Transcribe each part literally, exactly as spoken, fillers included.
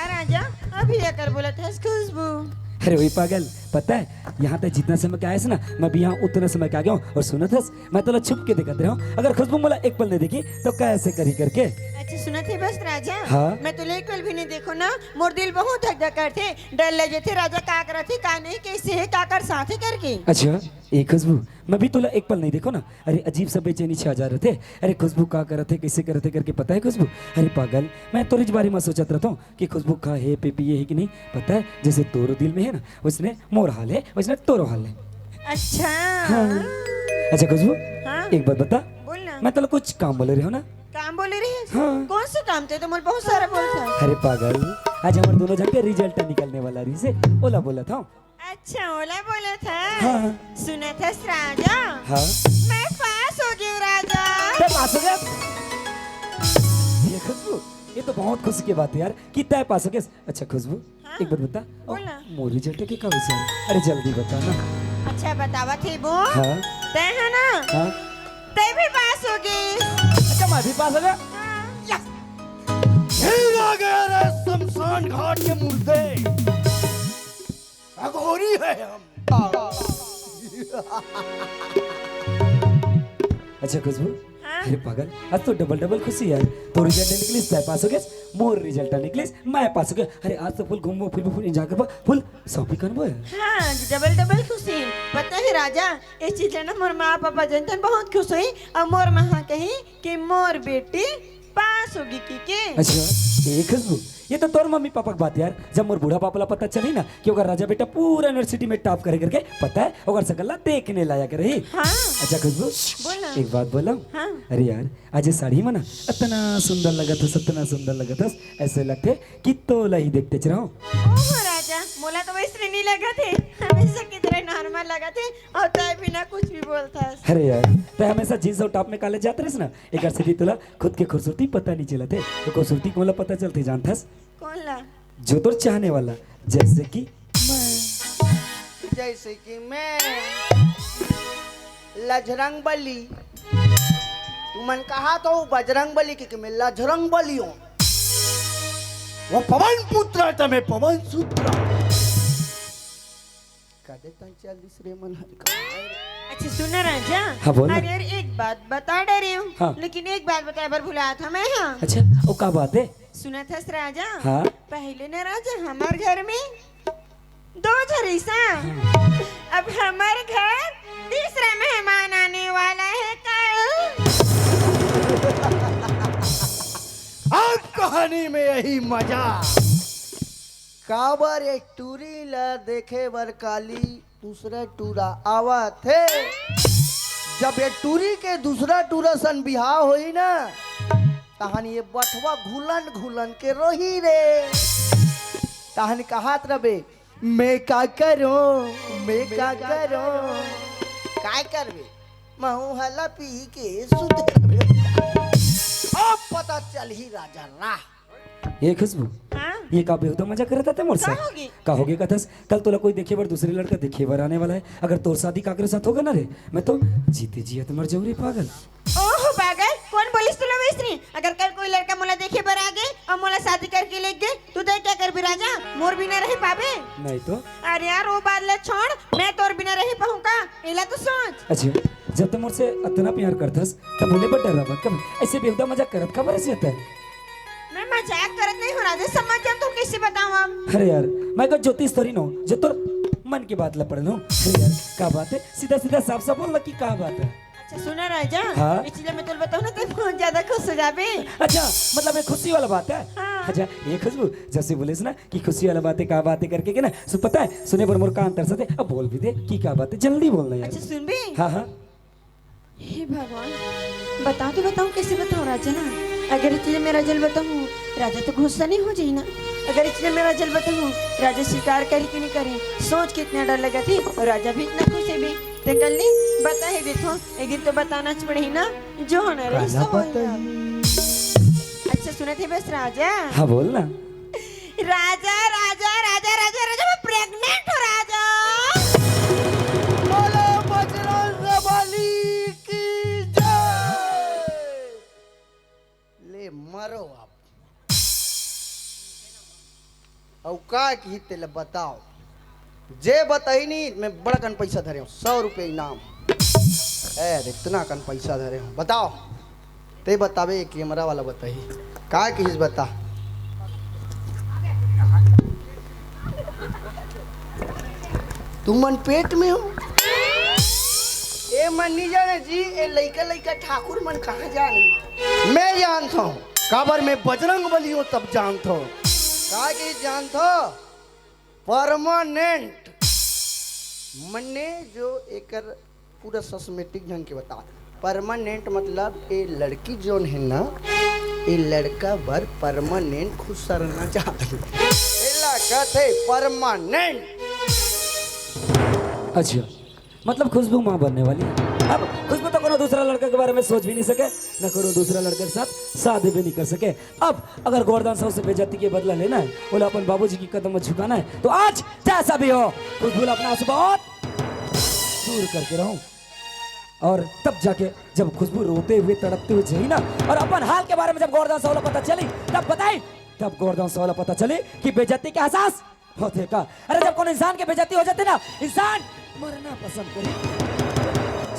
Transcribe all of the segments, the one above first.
राजा, अभी एकर बोलत हस खुशबू। अरे वही पागल, पता है, यहाँ तक जितना समय का आयस ना, मैं भी यहाँ उतना समय का आ गया हूँ। और सुनत हस, मैं तोला छुप के देखत रहा हूँ। अगर खुशबू मोला एक पल नहीं देखी, तो कैसे करी करके? अच्छा, सुनत है बस राजा। हाँ? मैं तोला एक पल भी नहीं देखो ना, मोर दिल बहुत धक धक करथे, डर लग जथे राजा, का करत हे, का नहीं, कैसे है, का कर साथ है करके। अच्छा, ए खुशबू, मैं भी तोला एक पल नहीं देखो ना, अरे अजीब सा बेचैनी छा जा रहे थे। अरे खुशबू का करत है, कैसे करत है करके पता है खुशबू? अरे पागल, मैं तोरे बारे में सोचत रहता हूँ कि खुशबू खा है, पे पिए है कि नहीं। पता है, जैसे तोरो दिल में है ना, उसने मोर हाल है, उसने तोरो हाल है। अच्छा। हाँ। अच्छा खुशबू, हाँ। एक बात बता। बोल ना। मैं तोला कुछ काम बोले रहे हो ना? काम बोले रहे? हाँ। कौन से काम? ते तो मोर बहुत सारा बोलता है। अरे पागल, आज हमारे दोनों जन के रिजल्ट निकलने वाला रही से, ओला बोला था। अच्छा, ओला बोलत हस। हाँ। सुनत हस राजा? हाँ। मैं पास हो गई हूँ राजा। तय पास हो गया? ये खुशबू, ये तो बहुत खुशी की बात है यार कि तय पास हो गया। अच्छा खुशबू, हाँ? एक बात बता, बोल ना। मोर रिजल्ट के का विषय है? अरे जल्दी बता ना। अच्छा बतावा थे वो। हाँ। तय है ना? हाँ। तय भी पास हो गई। अच्छा मैं भी पास हो गया? हाँ। यस। फिर आ गया रे शमशान घाट के मुर्दे। अघोरी है हम। अच्छा खुशबू, हाँ? अरे पागल, आज तो डबल डबल खुशी यार। तोर रिजल्ट निकलिस, तय पास हो गया, मोर रिजल्ट निकलिस, मैं पास हो गया। अरे आज तो फुल घूमबो, फिरबो, फुल एंजॉय करबो, फुल शॉपिंग करबो यार। हाँ, डबल डबल खुशी। पता है राजा, इस चीज ले ना मोर माँ पापा जनतन बहुत खुश हुई और मोर माँ कही कि मोर बेटी पास होगी की के। अच्छा, ए खुशबू, ये तो तोर मम्मी पापा की बात यार। जब मोर बूढ़ा पापा ला पता चली ना कि ओकर राजा बेटा पूरा यूनिवर्सिटी में टॉप करे करके, पता है, ओकर सकल ला देखने लायक रही। हाँ। अच्छा खुशबू, बोल ना। एक बात बोलूं? हाँ। अरे यार, आज ये साड़ी में ना इतना सुंदर लगत हस, इतना सुंदर लगत हस, ऐसे लगथे कि तोला ही देखते रहो। ओहो राजा, मोला तो वैसने नहीं लगत हे, हमेशा की तरह नॉर्मल लगत हे, और तय भी ना कुछ भी बोलथस। अरे यार, तय हमेशा जींस और टॉप में कॉलेज जात रहिस ना, एकर सेती तोला खुद के खूबसूरती पता नहीं चलत हे, तो खूबसूरती कोन ला पता चलथे जानथस? कोन ला? जो तोर चाहने वाला, जैसे कि मैं। जैसे कि मैं लजरंग बली, तुमन कहा तो बजरंग बली, क्योंकि मैं लजरंग बली हूँ। वो पवन पुत्र है, तो मैं पवन सूत्र। कदे तक चल दिस रे मन हर का। अच्छा सुन ना राजा। हाँ, बोल ना। अरे यार, एक बात बता डरे हूँ, हाँ। लेकिन एक बात बताए बर भुलात हँव मैं, हाँ। अच्छा, वो का बात है? सुनत हस राजा? हाँ। पहले ना राजा, हमार घर में दो झन रहिस। हाँ। अब हमार घर तीसरा मेहमान आने वाला है कल। अब कहानी में यही मजा। काबर एक टूरी ला देखे बर काली दूसरा टूरा आवत हे। जब ये टूरी के दूसरा टूरा सन बिहाव होही ना, तहन ये बठवा घुलन घुलन के रोही रे। तहन कहत रबे, "मैं का करूं, मैं का करूं?" काय करबे? महू हला पी के सुते रबे। अब पता चलही राजा राह। ए खुशबू, हाँ? ये का बेहुदा मजाक करत हस मोर का साथ? होगे? का होगे कथस? कल तोला कोई देखे बर दूसरे लड़का देखे बर आने वाला है। अगर तोर शादी काकरे साथ होगे ना रे, मैं तो जीते जियत मर जाऊं रे पागल। ओहो पागल, कोन बोलिस तोला वैसने? अगर कल कोई लड़का मोला देखे बर आगे और मोला शादी करके ले गे, तो तय का करबे राजा? मोर बिना रह पाबे? नहीं तो। अरे यार, वो बात ला छोड़, मैं तोर बिना रह पाहूं का? एला तो सोच। अच्छा, जब तय मोर से अतना प्यार करथस, तब बोले बर डर्राबे कब? ऐसे बेहुदा मजाक करत काबर रहिस तय? मैं मजाक करत नहीं हूँ राजा, समझ जा तो कैसे बताऊँ अब? अरे यार, मैं का ज्योतिष थोड़ी नो, जो तोर मन की बात ला पढ़ लूँ। अरे यार, का बात है? सीधा सीधा साफ साफ बोल ना कि का बात है? अच्छा सुन ना राजा, हाँ? ये चीज ला मैं तोला बताऊँ ना, तय बहुत ज्यादा खुश हो जाबे। अच्छा, मतलब ये खुशी वाला बात है? हाँ। अच्छा, ए खुशबू, जैसे बोलिस ना कि खुशी वाला बात है, का बात है करके के ना, सु पता है, सुने बर मोर कान तरसत हे, अब बोल भी दे कि का बात है, जल्दी बोलना यार। अच्छा सुनबे? हाँ, हाँ। हे भगवान, बताऊँ तो बताऊँ, कैसे बताऊँ राजा ना? अगर इतने मैं राजा ल बताहूँ, राजा तो गुस्सा नहीं हो जाही ना? अगर इतने मैं राजा ल बताहूँ, राजा स्वीकार करही कि नहीं करही, सोच के इतना डर लगथे, और राजा भी इतना खुश हे बे। तय कल नहीं बता ही देथों, एक दिन तो बताना च पड़ही ना, जो होना रही सो होही। अच्छा सुनत हे बस राजा। हाँ बोल ना। राजा, राजा, राजा, राजा, राजा, मैं प्रेग्नेंट हूँ राजा। बोलो बजरंग बली की जय। ले मरो अब। अउ का किही तेला बताव। जे बताही नहीं, मैं बड़ा कन पैसा धरे हूँ, सौ रुपये इनाम। ए, इतना कन पैसा धरे हूँ, बताव। ते बताबे, कैमरा वाला बताही। का किहिस बता। तुमन पेट में हो? ए मन नहीं जाने जी, ए लइका लइका ठाकुर मन कहाँ जाने? मैं जानता हूँ, काबर मैं बजरंग बली हूँ, तब जानता हूँ। का के जानता हूँ? परमानेंट मने जो एकर पूरा सिस्टमेटिक ढंग के बता। परमानेंट मतलब ए लड़की जोन है ना, ए लड़का बर परमानेंट खुश रहना चाहत हे। एला कहथे परमानेंट। अच्छा, मतलब खुशबू माँ बनने वाली है। अब खुशबू तो कोनो दूसरा लड़का के बारे में सोच भी नहीं सके, ना कोनो दूसरा लड़का के साथ शादी भी नहीं कर सके। अब अगर गोरदान साहू से बेइज्जती के बदला लेना है, बोले अपन बाबूजी की कदम में झुकाना है, तो आज जैसा भी हो, खुशबू ला अपना आंसू बहुत दूर करके रहूं। और तब जाके जब खुशबू रोते हुए, तड़पते हुए जाही ना, और अपन हाल के बारे में जब गोरदान साहू ला पता चली, तब बताई, तब गोरदान साहू ला पता चली कि बेइज्जती के एहसास होथे का? अरे, जब कोनो इंसान के बेइज्जती हो जाथे ना, इंसान मरना पसंद करे,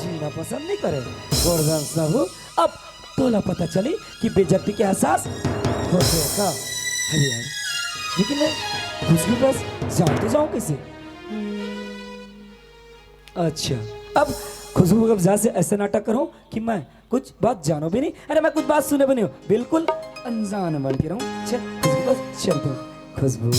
जीना पसंद नहीं करे। गोरदान साहू, अब तोला पता चली कि बेइज्जती के एहसास होथे का? अरे यार, लेकिन मैं खुशबू बस जान तो जाऊं कैसे? अच्छा, अब खुशबू के वजह से ऐसे नाटक करूं कि मैं कुछ बात जानो भी नहीं। अरे, मैं कुछ बात सुने भी नहीं हूँ, बिल्कुल अनजान बन के रहूँ। चल, खुशबू, बस चल तू। खुशबू,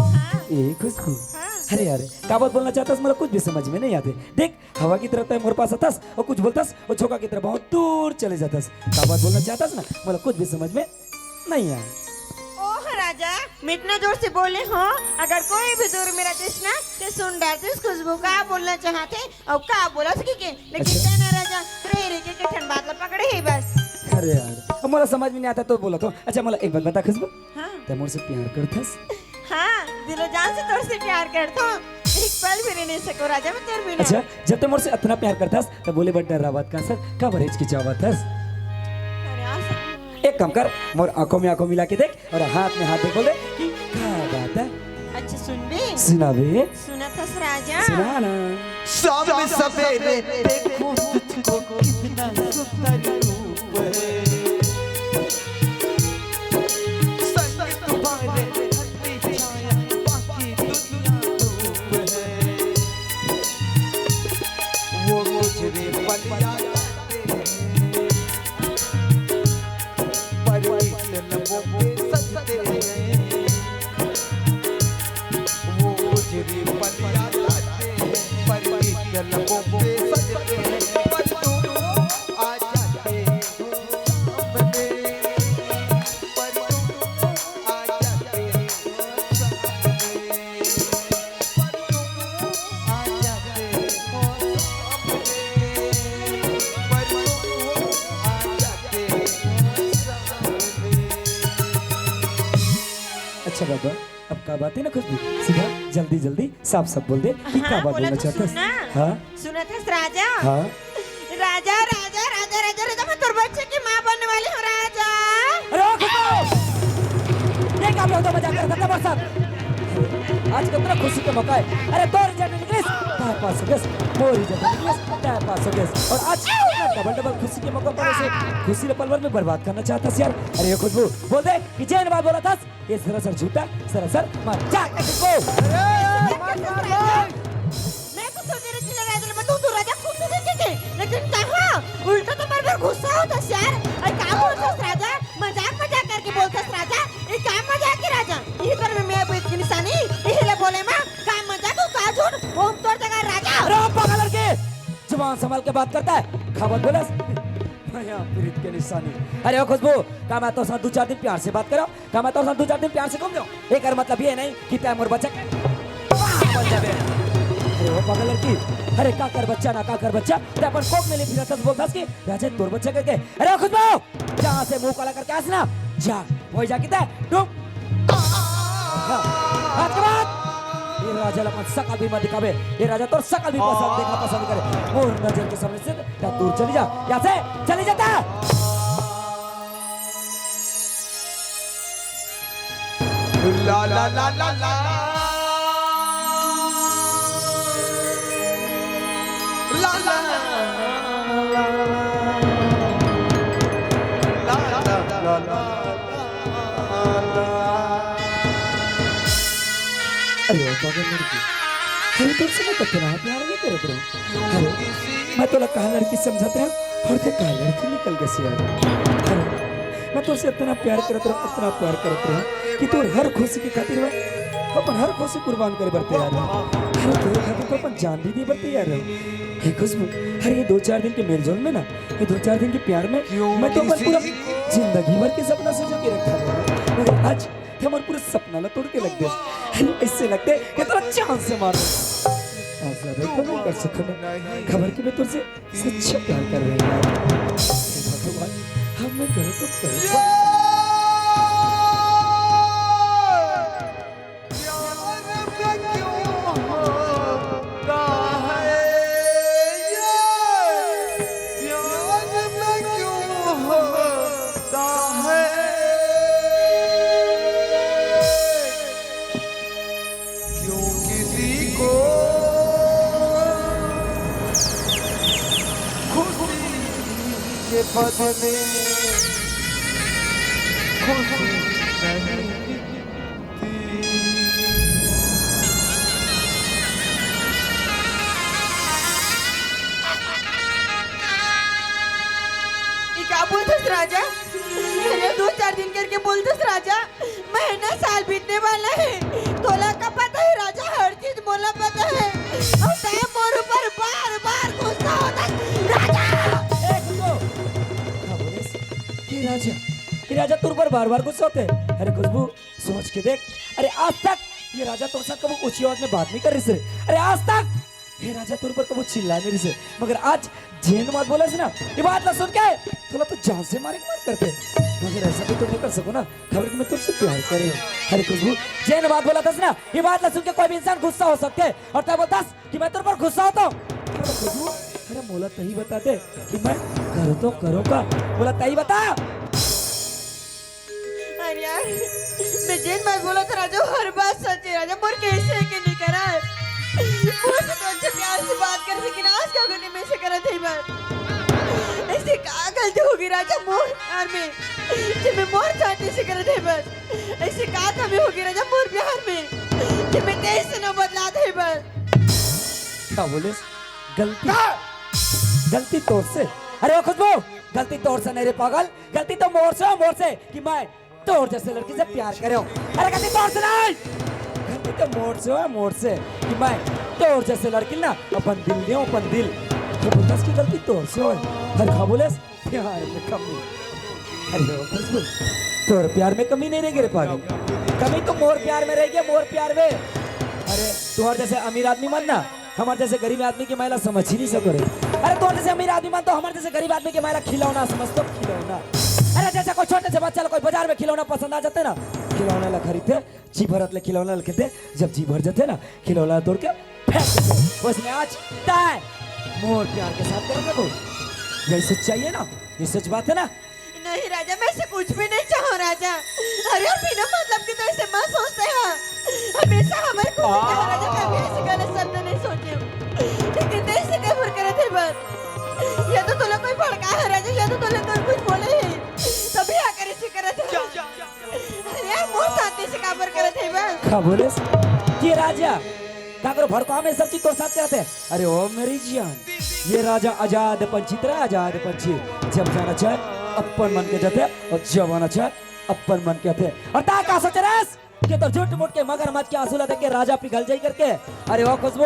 हाँ। ए खुशबू, हाँ। अरे यार, का बात बोलना चाहता है, मतलब कुछ भी समझ में नहीं आते। देख, हवा की तरह तय मोर पास आथस और कुछ बोलतस और झोंका की तरह बहुत दूर चले जाथस। का बात बोलना चाहतस ना, मतलब कुछ भी समझ में नहीं आए। ओह राजा, मैं इतना जोर से बोले हूँ, अगर कोई भी दूर में रहतिस ना, ते सुन डारतिस खुशबू का बोलना चाहथे और का बोलथे के। लेकिन अच्छा। ते ना राजा, रे रे के, के ठन बात ला पकड़े ही बस। अरे यार, अब मोला समझ में नहीं आता तो बोला तो। अच्छा, मोला एक बात बता खुशबू, हाँ। ते मोर से प्यार करथस? हाँ, दिलो जान से तोर से प्यार करथो। एक पल भी रह नहीं सको राजा मैं तोर बिना। अच्छा, जब ते मोर से इतना प्यार करथस, तो बोले बर डर्रावत का सर, काबर हिचकिचावत हस? अरे, आ सक- एक काम कर, मोर आंखों में आंखों मिला के देख और हाथ में हाथ दे, बोल दे कि का बात है? अच्छा, सुनबे? सुनाबे? सुनत हस राजा? सुना ना। शाम सवेरे देखो तुझको कितना सुंदर रूप है। सड़क तुम्हारे छाया बाकी दुनिया धूप है। वो मुझे पल याद आते हैं, पर इस लम्हों पे सजते हैं। वो मुझे पल याद आते हैं, पर इस लम्हों पे सजते हैं। पर तुम आ जाते हो सामने, पर तुम आ जाते हो सामने। अच्छा बाबा, अब का बात है ना खुशबू, सीधा जल्दी जल्दी साफ साफ बोल दे कि का हाँ, बात बोला बोलना तो चाहता सुन ना। है। हाँ? सुनत हस राजा? हाँ? राजा, राजा, राजा, राजा, राजा, मैं तोर बच्चे की माँ बनने वाली हूँ राजा। अरे ओ खुशबू! ये का बेहुदा मजाक करत हस तमार साथ? आज कितना खुशी का मौका है। अरे तोर इज्जत निकलिस, तैं पास हो गेस, मोर इज्जत निकलिस, तैं पास हो गेस। और आज इतना डबल डबल खुशी के मौका पर ऐसे खुशी ल पल भर में बर्बाद करना चाहत हस यार। अरे ए खुशबू, बोल दे कि जेन बात बोलत हस, ये सरासर झूठा, सरासर मजाक है खुशबू। अरे यार, मत मार भाई। मैं तो सोचे रही थी लड़ाई में तू, तू राजा खुद से देखे थे, लेकिन कहाँ? उल्टा तो मेरे पर गुस्सा होता है यार। अरे क्या बोलता है राजा? मजाक मजाक करके बोलता है राजा। ये क्या मजाक है राजा? ये कर में मैं कोई की निशानी, यही ले बोले माँ, का मजाक हो, का झूठ, वो हम तोड़ देगा राजा। अरे ओ पागल लड़के, जुबान संभाल के बात करता है, खबर बोलस। भैया प्रीत के निशानी। अरे ओ खुशबू, का मैं तोर साथ दो चार दिन प्यार से बात करो? का मैं तोर साथ दो चार दिन प्यार से घूम जाऊं? एकर मतलब ये नहीं कि तैं मोर बच्चा के बाप बन जाबे। अरे ओ पागल लड़की, अरे काकर बच्चा ना काकर बच्चा, तैं अपन कोख में ले फिरत हस, बोलत हस कि राजा तोर बच्चा करके। अरे ओ खुशबू, जहाँ से मुंह काला करके आस ना, जा, वही जाके तैं डूब। हाँ, आज के बाद ये राजा ला अपन शकल भी मत दिखाबे। ये राजा तोर शकल भी पसंद, देखना पसंद करे। मोर नजर के सामने से तैं दूर चली जा, यहाँ से चली जा तैं। ला ला ला ला ला। ला ला ला ला। ला ला ला ला। अरे ओ पागल लड़की, अरे तोर से मैं कतना प्यार नहीं करत रहूं। अरे मैं तोला कहा लड़की समझत रहूं और ते कहा लड़की निकल गइस यार। अरे मैं तोर से इतना प्यार करत रहूं, इतना प्यार करत रहूं कि तोर हर खुशी के खातिर मैं अपन हर खुशी कुर्बान करे बर तैयार हूं। अरे तोर खातिर तो अपन जान भी दे बर तैयार हूं। हे खुशबू, अरे ये दो चार दिन के मेलजोल में ना, ये दो चार दिन के प्यार में मैं तो अपन पूरा जिंदगी भर के सपना सजो के रखा हूं। मगर आज ते हमर पूरा सपना ला तोड़ के रख दे। अइसे लगथे कि तोला जान से मार दूं। ऐसा तो नहीं कर सकूं मैं। खबर कि मैं तुझसे सच्चा प्यार कर रही हूँ यार। हे भगवान, अब मैं करूँ तो करूँ। प्यार में क्यों होता है ये? प्यार में क्यों होता है? क्यों किसी को खुशी के पद में खुशी नहीं मिलती? ये का बोलथस राजा? अरे दो चार दिन करके बोलथस राजा, महीना साल बीतने वाला है। तोला का पता है राजा, हर चीज मोला पता है। और तैं मोर ऊपर बार बार गुस्सा होता राजा। ए, खुशबू! का बोलेस? ये राजा, ये राजा तोर ऊपर बार बार गुस्सा होथे। अरे खुशबू, सोच के देख, अरे आज तक ये राजा तोर साथ कबो ऊंची आवाज में बात नहीं करिस रे। अरे आज तक ये राजा तोर ऊपर कबो चिल्लाए नहीं रहिस हे। मगर आज जेन बात बोलेस ना, ये बात ला सुन के तोला तो जान से मारे के मन करथे। मगर ऐसा भी तो नहीं कर सकूं ना, खबर कि मैं तुझसे प्यार कर रही हूँ। अरे खुशबू, जेन बात बोलथस ना, ये बात ला सुन के कोई भी इंसान गुस्सा हो सकथे। और तैं बोलथस कि मैं तोर ऊपर गुस्सा होथों। अरे खुशबू, अरे मोला तहीं बता दे कि मैं करूँ तो करूँ का? मोला तहीं बता। अरे यार, मैं जेन बात बोलथों राजा, हर बात सच है राजा। मोर कइसे के नहीं करा, मोर से तो अच्छा प्यार से बात कर सके ना, आज का घड़ी में से करत है बात। अइसे का गलती होगे राजा मोर प्यार में, जे मैं मोर साथ अइसे करत है बस? अइसे का कमी होगे राजा मोर प्यार में, जे मैं तैं से न बदलात है बस? का बोलेस? गलती? का? गलती तोर से? अरे ओ खुशबू, गलती तोर से नहीं रे पागल, गलती तो मोर से, मोर से कि मैं तोर जैसे लड़की से प्यार करे हूँ। अरे गलती तोर से नहीं, गलती तो मोर से हो, मोर से कि मैं तोर जैसे लड़की ना अपन दिल देहूँ, अपन दिल। तो बोलथस कि गलती तोर से हो। अरे का बोलेस? प्यार में कमी। अरे ओ खुशबू, तोर प्यार में कमी नहीं रह गे रे पागल, कमी तो मोर प्यार में रह गे, मोर प्यार में। अरे तोर जैसे अमीर आदमी मन ना हमर जैसे गरीब आदमी के मया ला समझ ही नहीं सको रे। अरे तोर जैसे अमीर आदमी मन तो हमर जैसे गरीब आदमी के मया ला खिलौना समझथे, खिलौना। अरे जैसे कोई छोटे से बच्चा ला कोई बाजार में खिलौना पसंद आ जाथे ना, खिलौना ला खरीदथे, जी भरत ले खिलौना ला खेलथे, जब जी भर जाथे ना, खिलौना ला तोड़ के फेंक देथे। वइसने आज तैं मोर प्यार के साथ करे रहिबे। यही सच्चाई है ना, ये सच बात है ना? नहीं राजा, मैं ऐसे कुछ भी नहीं चाहूँ राजा। अरे और बिना मतलब के तो ऐसे मत सोचते हैं। हमेशा हमारे खुशी चाहो राजा, कभी ऐसे गलत शब्द नहीं सोचे हूँ। लेकिन तैं ऐसे काबर करत है बस? या तो तोला कोई भड़काए है राजा, या तो तोला कोई कुछ बोले है, तभी आकर ऐसे करत है। अरे यार, मोर साथ ऐसे काबर करत है बस? का बोलेस? ये राजा काकरो भड़कावा में सब चीज तोर साथ करत है। अरे ओ मेरी जान, ये राजा आजाद पंछी, तेरा आजाद पंछी, जब जाना चाहे अपन मन के जाथे और जब आना चाहे अपन मन के आथे। और तैं का सोचे रहेस कि तोर झूठ मूठ के मगरमच्छ के आंसू ला देख के राजा पिघल जाही करके? अरे ओ खुशबू,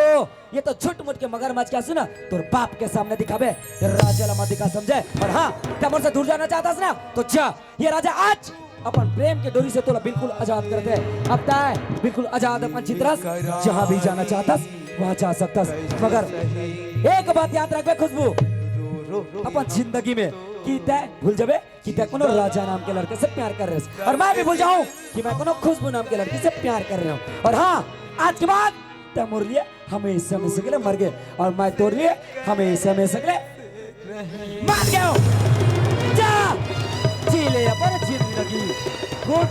ये तो झूठ मूठ के मगरमच्छ के आंसू ना तोर बाप के सामने दिखाबे, राजा ला मत दिखा समझे। और हाँ, तैं मोर से दूर जाना चाहथस ना तो जा, ये राजा आज अपन प्रेम के डोरी से तोला बिल्कुल आजाद कर दे। अब तैं बिल्कुल आजाद अपन चित्रस, जहाँ भी जाना चाहथस वहाँ जा सकथस। मगर एक बात याद रखबे खुशबू, अपन जिंदगी में कि तैं भूल जाबे कि तैं कोनो राजा नाम के लड़के से प्यार कर रहे हस, और मैं भी भूल जाऊँ कि मैं कोनो खुशबू नाम के लड़की से प्यार कर रहे हूँ। और हाँ, आज के बाद तैं मोर लिए हमेशा हमेशा के लिए मर गे और मैं तोर लिए हमेशा हमेशा के लिए मर गयो। जा, जी ले अपन जिंदगी। गुड।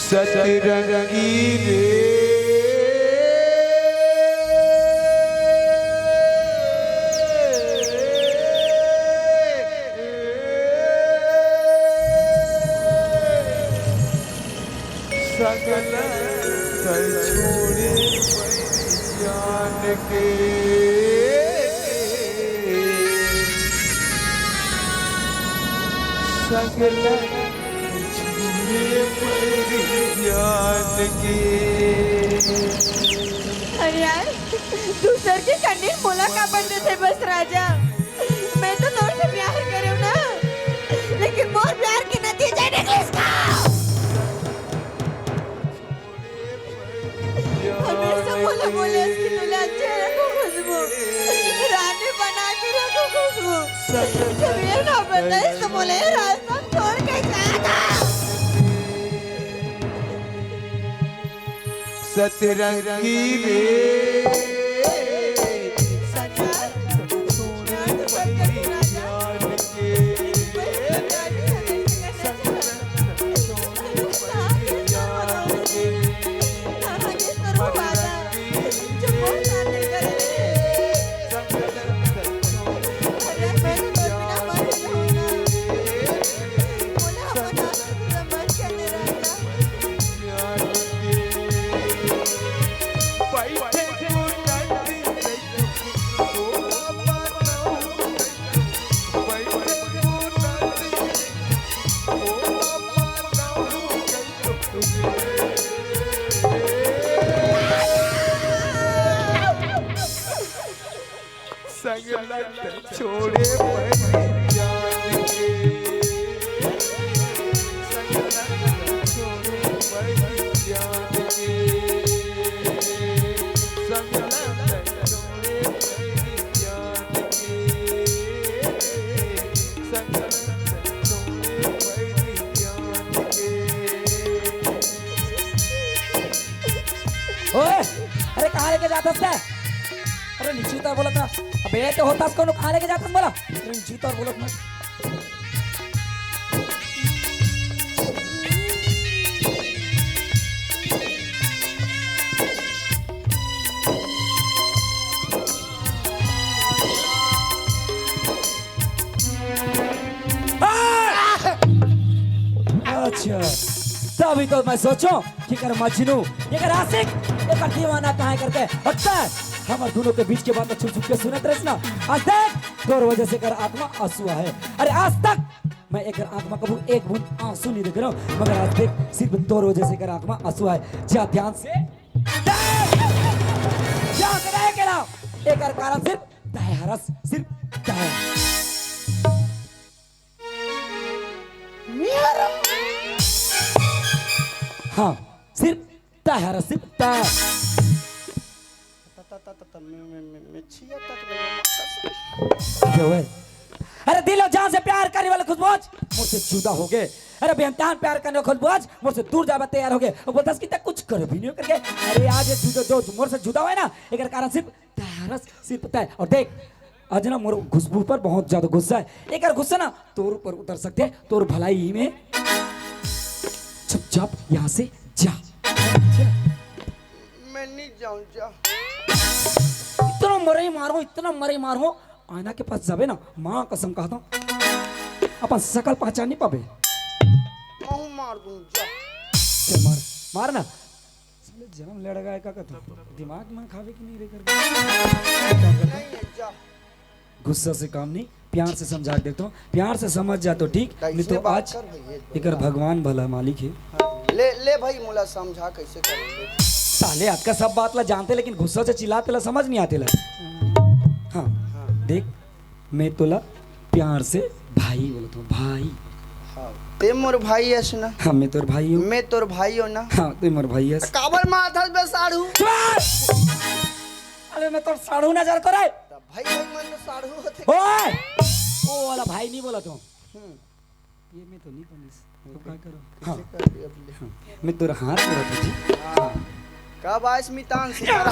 सतरंगी रे, सगला कर छोड़े जान के। सगला कर छोड़े जान के। अरे यार, दूसर के कन्नी मोला का बनने थे बस राजा। मैं तो तोर से प्यार करूँ ना, लेकिन मोर प्यार के नतीजे निकलिस का। हमेशा बोला बोले इसकी तुला अच्छे रखो खुशबू, रानी बना के रखो खुशबू। जब ये ना बताइस तो बोले रास्ता छोड़ के जाएगा। सतरंगी रे। संगलत छोड़े बनी जान के। संगलत छोड़े बनी जान के। संगलत छोड़े बनी जान के। संगलत छोड़े बनी जान के। ओए, अरे कहाँ लेके जाथस ते? अरे नीचे उतार बोलत ना। अबे ये तो होतास कोनो, कहाँ लेके जाथस बोला? अरे नीचे उतार बोलत ना। अच्छा, तभी तो मैं सोचो कि कर मजनू, ये कर आशिक, ये कर दीवाना कहाँ है करके। अच्छा, हमर दोनों के बीच के बात छुप छुप के सुनत रहिस ना। आज देख, तोर वजह से कर आँख म आंसू आहे। अरे आज तक मैं एकर आँख म कभू एक बूंद आंसू नहीं देखे रहों, मगर आज देख, सिर्फ तोर वजह से कर आँख म आंसू आहे। जा ध्यान से, जा, ध्यान से देख के ला। एकर कारण सिर्फ तैं हरस, सिर्फ तैं। हाँ, सिर्फ तैं हरस, सिर्फ तैं। त, त, त, त, त, मे, मे, मे, मे, छिया तक नहीं, कसम। अबे ओए। अरे दिल और जान से प्यार करने वाले खुशबू आज मोर से जुदा हो गए। अरे बेइंतहा प्यार करने वाले खुशबू आज मोर से दूर जाबा तैयार हो गए। वो बोलता कि तैं कुछ कर भी नहीं करके। अरे आज ये जुदा, जो मोर से जुदा हुआ है ना, एकर कारण सिर्फ तैं हरस, सिर्फ तैं। और देख, आज ना मोर खुशबू पर बहुत ज्यादा गुस्सा है। एकर गुस्सा ना तोर ऊपर उतर सकते हैं, तोर भलाई में। चुपचाप यहाँ से जा। मैं नहीं जाऊँ, जा। इतना मरई मारो, इतना मरई मारो, आईना के पास जाबे ना, माँ कसम कहता हूँ, अपन सकल पहचान नहीं पाबे। महू मार दूँ, जा। चल मार, मार ना। साले जन्म लड़गा है का कहता हूँ? दिमाग में खावे कि नहीं रे कर? नहीं है, जा। गुस्सा से काम नहीं, प्यार से समझा के देखता हूँ। प्यार से समझ जा तो ठीक, नहीं तो आज एकर भगवान भला मालिक है। हाँ, ले, ले भाई, मोला समझा कैसे करेंगे। साले आज का सब बात ला जानते, लेकिन गुस्सा से चिल्लाते ला समझ नहीं आते ला। हाँ, हाँ। देख, मैं तोला प्यार से भाई बोलत हूँ, भाई। हाँ, तैं मोर भाई हस ना? हाँ, मैं तोर भाई हूँ। मैं तोर भाई हूँ ना? हाँ, तैं मोर भाई हस। काबर मारथस बे साढ़ू? चुप! अरे मैं तोर साढ़ू नजर तो रे। तब भाई, भाई मन तो साढ़ू होथे। ओए! ओ वाला भाई नहीं बोलत हूँ। हम्म। ये मैं तो नहीं बनिस। तो का करो? हाँ। हाँ। मैं तोर हाथ जोड़त हूँ जी। हाँ। हाँ। कब आइस मितान से करा?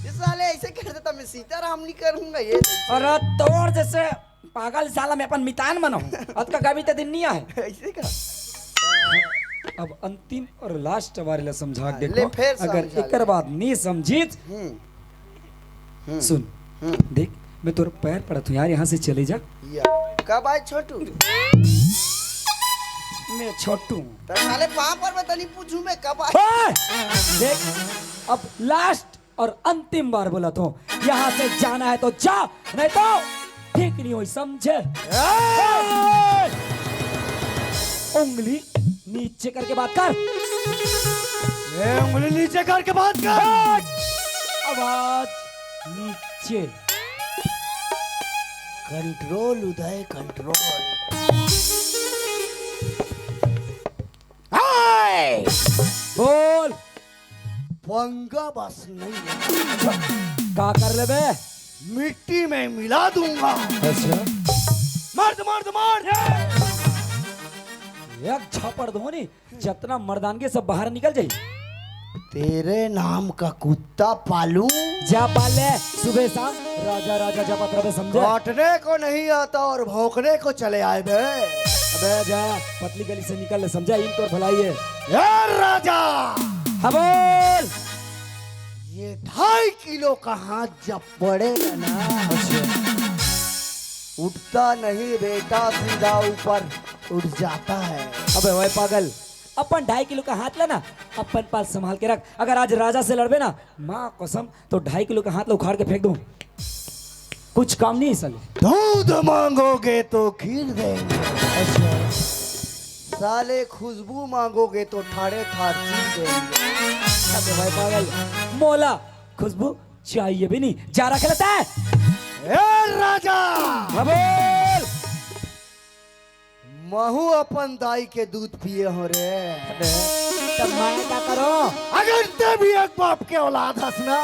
ये साले ऐसे कर देते। मैं सीताराम नहीं करूंगा ये। अरे तोर जैसे पागल साला मैं अपन मितान मन हूँ। अतका कभी तो दिन नहीं आए। ऐसे का? अब अंतिम और लास्ट बार ला समझा के ले, देखो, फेर अगर समझा एकर ले। बाद नहीं समझित, हम्म। हम्म। सुन, हम्म। देख, मैं तोर पैर पड़त हूँ यार, यहाँ से चले जा। या। कब आए छोटू? मैं छोटू हूँ। तो साले पाँव पर मैं तनी पूछूं मैं कब आए? ओए! देख, अब लास्ट और अंतिम बार बोलत हूँ, यहाँ से जाना है तो जा, नहीं तो ठीक नहीं होई, समझे? ए! उंगली नीचे करके बात कर। ए, उंगली नीचे करके बात कर। आवाज नीचे। कंट्रोल उदय, कंट्रोल। हाय! बोल। पंगा बस नहीं है। का कर लेबे? मिट्टी में मिला दूंगा। अच्छा। मर्द, मर्द, मर्द। एक झापड़ दो नी, जितना मर्दानगी सब बाहर निकल जाई। तेरे नाम का कुत्ता पालूं? जा पाल ले, सुबह शाम राजा राजा जपत रहे, समझे? काटने को नहीं आता और भौंकने को चले आए बे। अबे जा, पतली गली से निकल ले, समझा? इन तोर भलाई है। ए राजा! हाँ बोल। ये ढाई किलो का हाथ जब पड़ेगा ना, अच्छा। उठता नहीं बेटा, सीधा ऊपर उठ जाता है। अबे ओए पागल, अपन ढाई किलो का हाथ ला ना, अपन पास संभाल के रख। अगर आज राजा से लड़बे ना, माँ कसम, तो ढाई किलो का हाथ ला उखाड़ के फेंक दूं। कुछ काम नहीं है साले। दूध मांगोगे तो खीर देंगे। अच्छा। साले खुशबू मांगोगे तो ठाड़े ठाड़ चीर देंगे। अबे भाई पागल, मोला खुशबू चाहिए भी नहीं, जा रख लेता है। ए राजा! हाँ बोल। महू अपन दाई के दूध पिए हो रे। अबे, तब मैं क्या करूं? अगर ते भी एक बाप के औलाद हस ना,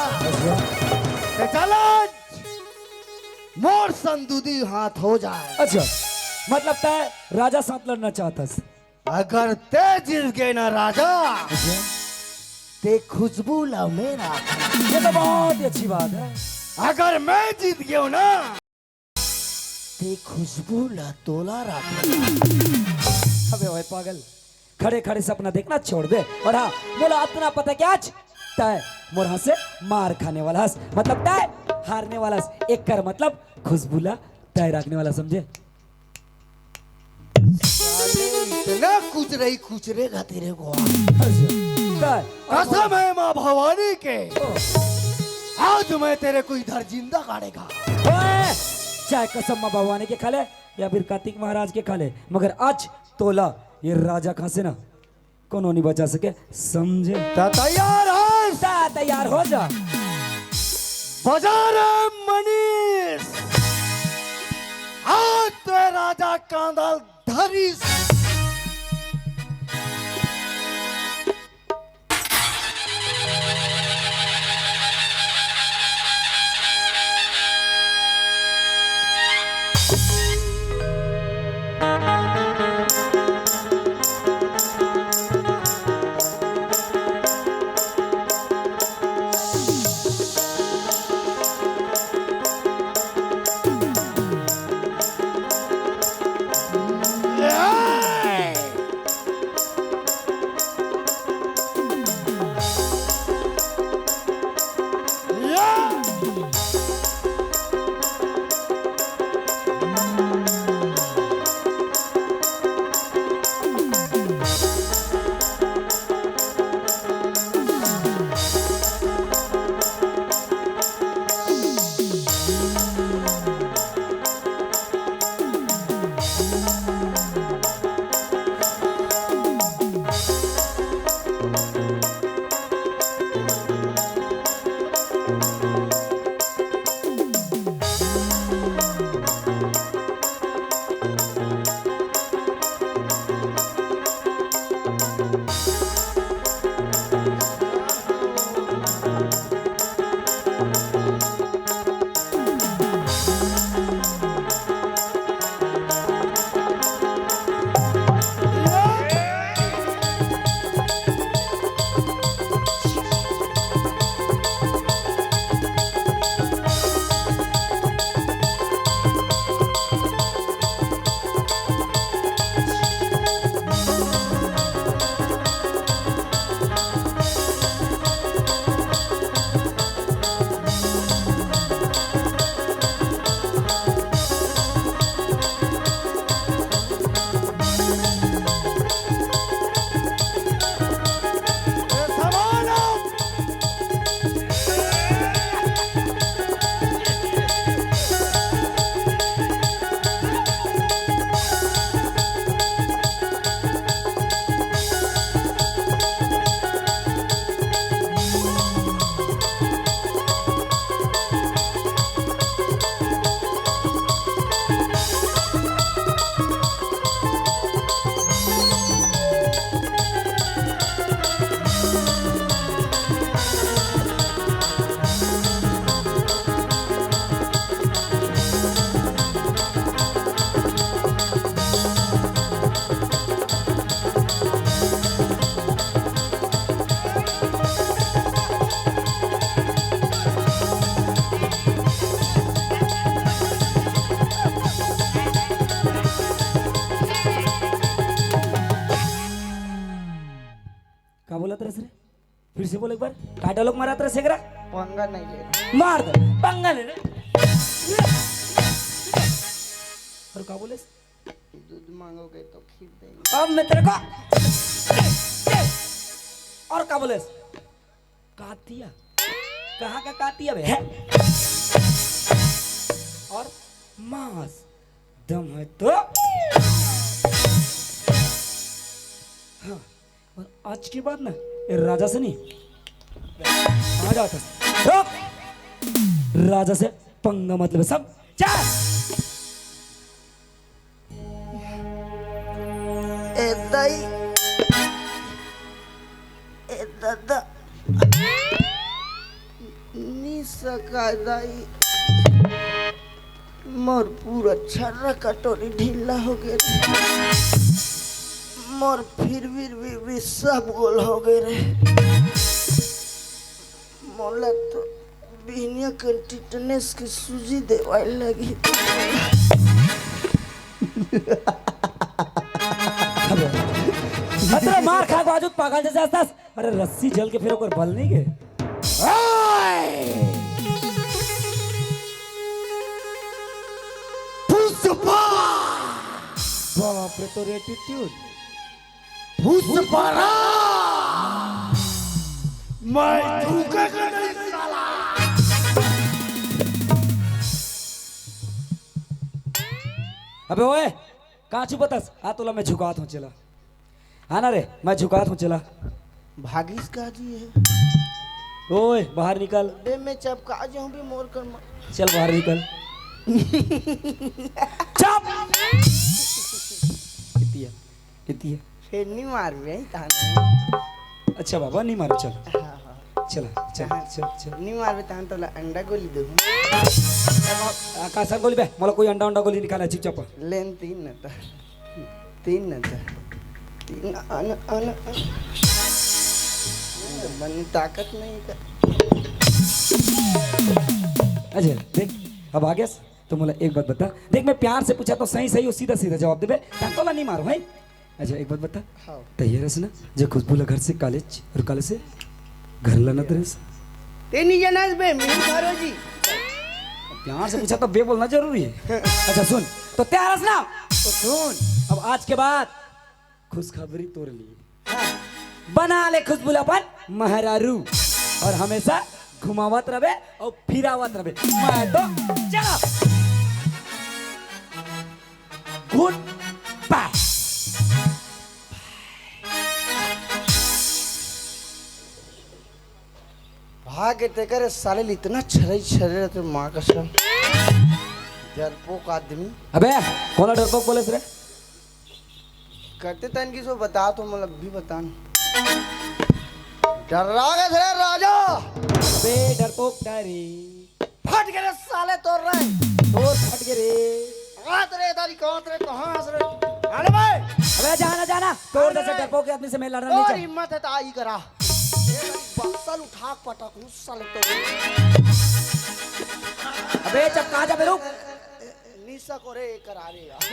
तो चल आज मोर संदूदी हाथ हो जाए। अच्छा, मतलब तय राजा साथ लड़ना चाहतस? अगर ते जीत गए ना राजा, अच्छा। ते खुशबू ला मेरा। ये तो बहुत ही अच्छी बात है। अगर मैं जीत गयो ना, ते खुशबू ला तोला राखे। अबे ओए पागल, खड़े खड़े सपना देखना छोड़ दे। और हाँ, मोला अतना पता क्या आज तय मोर हाथ से मार खाने वाला हस, मतलब तय हारने वाला हस। एकर मतलब खुशबू ला तय रखने वाला, समझे? साले इतना कुचरई कुचरेगा तेरे को। अच्छा, तय कसम है माँ भवानी के, ओ। आज मैं तेरे को इधर जिंदा गाड़ेगा। ओए, चाहे कसम माँ भवानी के खा ले या फिर कार्तिक महाराज के खा ले, मगर आज तोला ये राजा खां से ना कोनो नहीं बचा सके, समझे? ता तैयार हस? ता तैयार हो जा। बजा रे मनीष, आज तो राजा कांदल धरिस। फिर से बोल एक बार, का डायलॉग मारत रहे सेकरा? पंगा नहीं ले। मार दे, पंगा ले ले। और का बोले? दूध मांगोगे तो खीर देंगे। अब मैं तेरे को, और का बोले? कातिया, कहाँ का कातिया बे? हैं? और मांस, दम है तो। हाँ, और आज के बाद ना, ये राजा से नहीं, आ जाता। रुक! राजा से पंगा मत ले, सब चल। ए दाई, ए दादा, नी सका दाई, मोर पूरा छर्रा कटोरी ढीला हो गए रे। मोर फिर भी, भी, भी सब गोल हो गए रे। मोला तो बिहनिया के टिटनेस के सूजी देवाई लगी। अतरा मार खा के बाजू पागल जैसे हंसतस। अरे रस्सी जल के फिर ओकर बल नहीं गे। ओए! पुष्पा! बाप रे, तोर एटीट्यूड। पुष्पा राज! मैं झुकेगा नहीं साला। अबे ओए, का छुपतस? आ तोला मैं झुकात हूँ चला। हाँ ना रे, मैं झुकात हूँ चला। भागिस का जी है। ओए, बाहर निकल। बे, मैं चपका जाऊँ बे मोर कर म- चल बाहर निकल। चुप! इतिया, इतिया। फिर नहीं मार बे, ताना। अच्छा बाबा, नहीं मारो, चल। हाँ, हाँ। चला, चल, हाँ। चल, चल। नहीं मार बे, ताना तोला अंडा गोली दूँ। आ, का सर गोली बे? मोला कोई अंडा, अंडा गोली निकाला, चुपचाप। लेन तीन न तो। तीन न तो। तीन, अन, अन, अन। बनी ताकत नहीं का। अच्छा, देख, अब आ गया। तो मोला एक बात बता, देख, मैं प्यार से पूछा तो सही सही और सीधा सीधा जवाब देबे, तब तोला नहीं मारो, है? अच्छा, एक बात बता, हाँ। तैयार हस ना, जो खुशबू ला घर से कॉलेज और कॉलेज से घर लाना तेरे से? ते नहीं जाना बे, मैं मारो जी। प्यार से पूछा तो बे बोलना जरूरी है। अच्छा सुन, तो तैयार हस ना? तो सुन, अब आज के बाद खुशखबरी तोर लिए। हाँ। बना ले खुशबू ला अपन महरारू और हमेशा घुमावत रहे और फिरावत रहे। मैं तो चला। गुड बाय। भाग के तेकर साले इतना छरई छरे रहते, माँ कसम। डरपोक आदमी। अबे, कोन डरपोक बोले रे? करते तन की सो बता तो, मतलब, भी बता न। डर्रा गे रे राजा। बे डरपोक डायरी। फट गे रे साले तोर रे। तोर फट गे रे। हाथ रे दारी, कहाँ रे, कहाँ हस रे? अरे भाई। अबे जाना, जाना। तोर अरे। जैसे डरपोक के आदमी से मैं लड़ना नहीं चाहता। हिम्मत है तो आई करा। ये दारी बक्सल उठा के पटक लूँ साले तोर। अबे चुप, कहाँ जाबे, रुक। निशा को रे करा रे यार।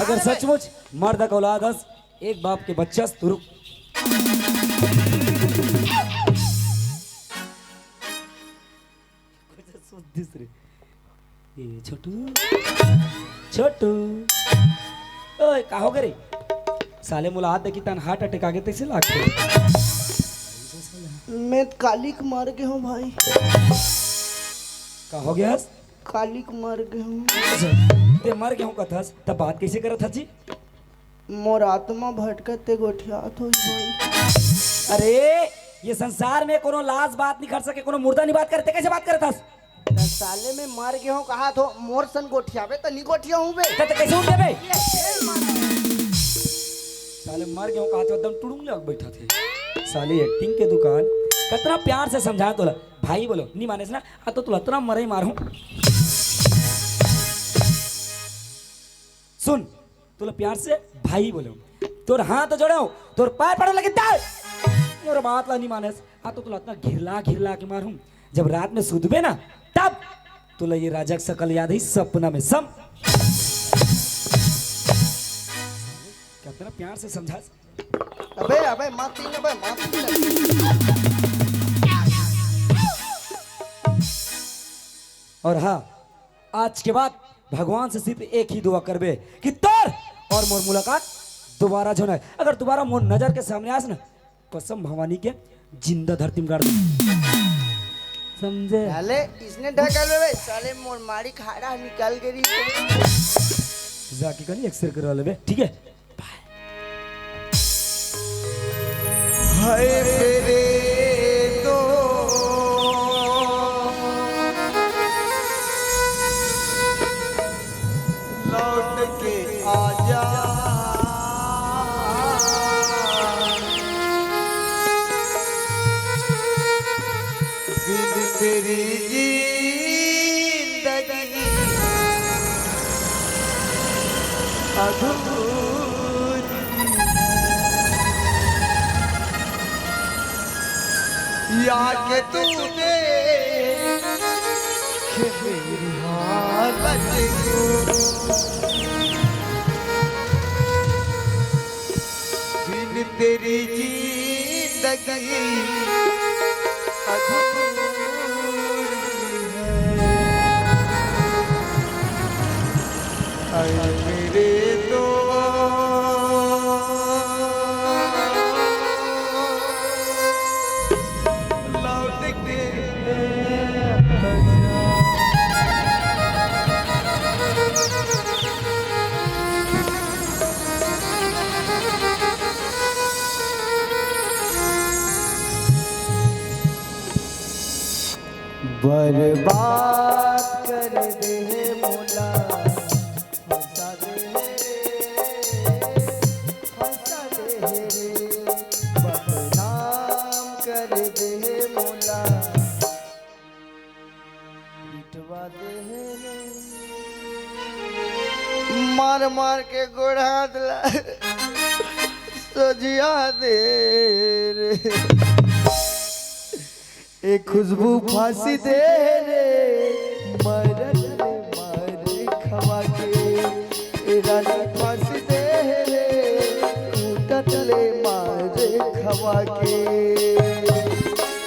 अगर सचमुच मर्द का औलाद हस, एक बाप के बच्चा हस, तो रुक। कुछ सुन दिस रे। ए छोटू, छोटू, ओए, का हो गे रे? साले मोला हाथ देखी तन हार्ट अटैक आ गे, तैसे लागथे। मैं कालिक मर गे हूँ भाई। का हो गया? कालिक मर गे हूँ। अच्छा, ते मर गे हूँ कथस, त बात कैसे करत हस जी? मोर आत्मा भटकत ते गोठियात होई भाई। अरे, ये संसार में कोनो लाश बात नहीं कर सके, कोनो मुर्दा नहीं बात करते, कैसे बात करत हस? त साले मैं मर गे हूँ कहा थो, मोर सन गोठियाबे त नहीं गोठिया हूँ बे। त, त कैसे उठ जाबे? साले मर गे हूँ कहा थो, एकदम टुड़ुंग लग बैठा थे। साले एक्टिंग के दुकान, कितना प्यार से समझा तोला। भाई बोलो, नहीं माने ना, आ तो तोला इतना मरे मारूं। सुन, तोला प्यार से भाई बोलो, तोर हाथ जोड़ो, तोर पैर पड़ो लगे दाई। मोर बात ला नहीं मानस, आ तो तोला इतना घिरला घिरला के मारूं। जब रात में सुतबे ना, तब तोला ये राजा के शकल याद ही सपना में सम। कितना प्यार से समझा। अबे, अबे, मार तीन, अबे, मार तीन। और हाँ, आज के बाद भगवान से सिर्फ एक ही दुआ करबे कि तोर और मोर मुलाकात दोबारा झन होय। अगर दोबारा मोर नजर के सामने आस ना, कसम भवानी के जिंदा धरती में गाड़ दे। समझे? साले, इसने ढकल में बे, साले मोर मारी खाड़ा निकल गई। जाके कनी एक्सरे करवा लेबे, ठीक है? हाय मेरे दोस्त, लौट के आजा। बिन तेरी जिंदगी अधूरी है। या के तू देख मेरी हालत को। बिन तेरी जिंदगी अधूरी है। ऐ मेरे दोस्त, लौट के बर्बाद कर दे हे मोला, फंसा दे हे रे, फंसा दे हे रे, बदनाम कर दे हे मोला, मिटवा दे हे रे। मार मार के गोड़ हाथ ला सजिया दे रे। ए खुशबू फांसी दे रे, मरत ले मार खवा के। ए रानी फांसी दे रे, कूटत ले मार खवा के।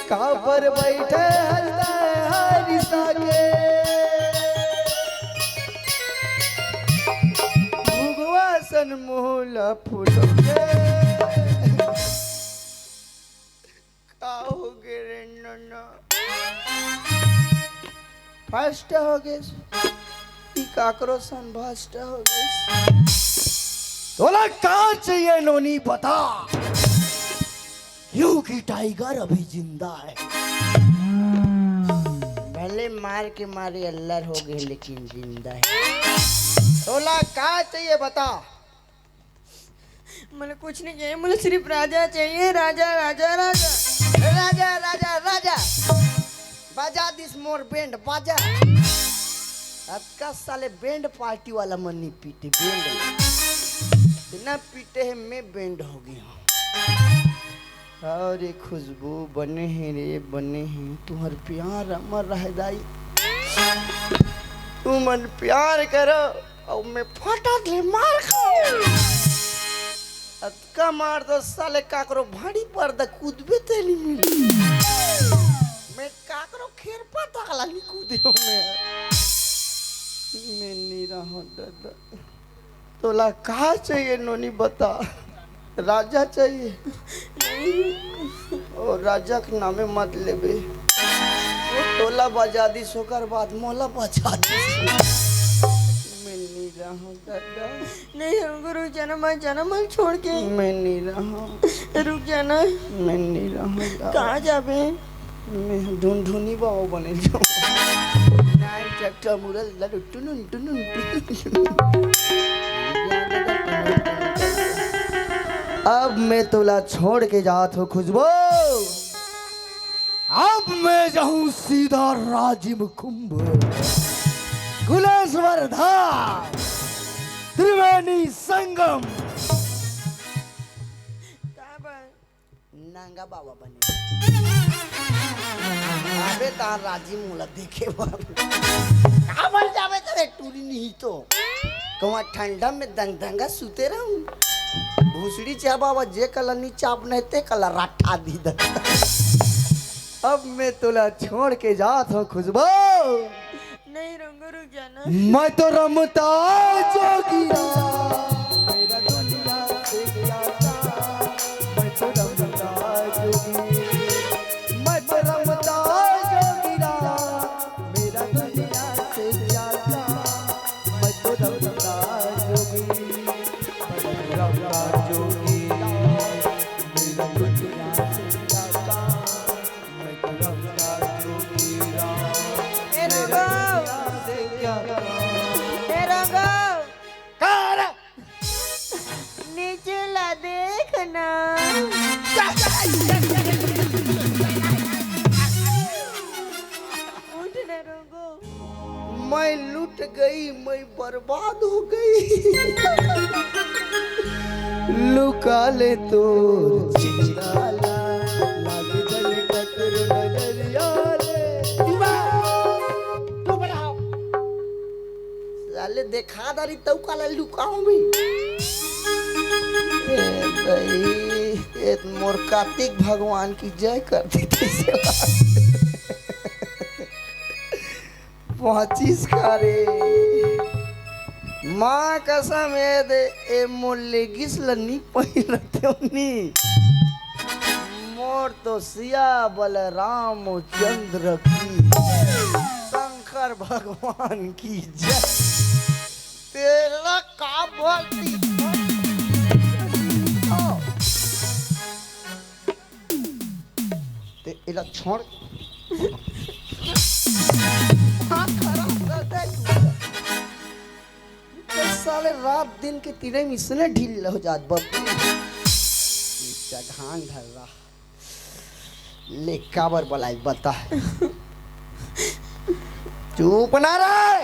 काबर बैठे हल्ला हरिसा के, भुगवा सन मोला फूल के। का हो गे रे नोनो? फर्स्ट हो गे, ई काकरो सन भ्रष्ट हो गे। तोला का चाहिए नोनी, बता, क्योंकि टाइगर अभी जिंदा है। भले मार के मारे अल्लर हो गे, लेकिन जिंदा है। तोला का चाहिए, बता। मोला कुछ नहीं चाहिए, मोला सिर्फ राजा चाहिए, राजा, राजा, राजा। राजा, राजा, राजा। बजा दिस मोर बैंड, बजा। अतका साले बैंड पार्टी वाला मन नहीं पीटे, बैंड। इतना पीटे है, मैं बैंड हो गया हूँ। अरे खुशबू, बने हे रे, बने हे। तुहर प्यार अमर रहे दाई। तुमन प्यार करो, अउ मैं फटक ले मार खाऊं। अतका मार दो साले, काकरो भाड़ी पर द कूदबे ते नहीं मिली। मैं काकरो खेर पता ला नहीं कूदे हूँ मैं। मैं नहीं रहा दादा। तोला का चाहिए नोनी, बता। राजा चाहिए? नहीं। ओ, राजा के नामे मत लेबे। वो तोला बजा दिस, ओकर बाद मोला बजा दिस। मैं नहीं रहूं दादा। नहीं, हमको रुक जाना, मत जाना, मत छोड़ के। मैं नहीं रहूं। रुक जाना। मैं नहीं रहूं दादा। कहाँ जाबे? मैं ढुनढुनी बाबा बने जाऊं। नाई चट्टा मुरल लड्डू टुनुन टुनुन टुनुन। अब मैं तोला छोड़ के जात हूँ खुशबू। अब मैं जाऊं सीधा राजिम कुंभ, कुलेश्वर धाम, त्रिवेणी संगम। का बा? नंगा बाबा बने। अबे तार राजी मोला देखे बर। काबर जाबे करे टूरी नहीं तो। कहाँ ठंडा में दंग दंगा सुते रहूं। भूसड़ी चाह बाबा जे कला नी चाप नहीं ते कला राठा दी द। अब मैं तोला छोड़ के जात हूँ खुशबू। मैं तो रमता जोगिया, मेरा दुनिया से क्या काम। मैं तो रमता जोगिया, मैं तो रमता जोगिया, मेरा दुनिया से क्या काम। मैं तो रमता जोगिया, मैं तो रमता जोगिया, मेरा दुनिया से क्या काम। ए रंगो, ए रंगो, नीचे ला देख ना। उठ ना रंगो। मैं लुट गई, मैं बर्बाद हो गई। लुका ले तोर चेहरा ला, लाग जल कतरो नजरिया ले। तू बड़ा हो। साले देखा दारी तऊ काला लुकाओ भी। ए भाई, ए मोर कार्तिक भगवान की जय कर देते से। पहुंचिस का रे? माँ कसम, ए दे, ए मोर लेगिस ल नी पहिरते नी। मोर तो सिया बलराम चंद्र की, शंकर भगवान की जय। तेला का बोलती? ते एला छोड़। हाथ खराब कर दे। ते साले रात दिन के तीरे में इसने ढील हो जात बप्पी। चघान धर रहा। ले काबर बलाई बता। चुप ना रहे।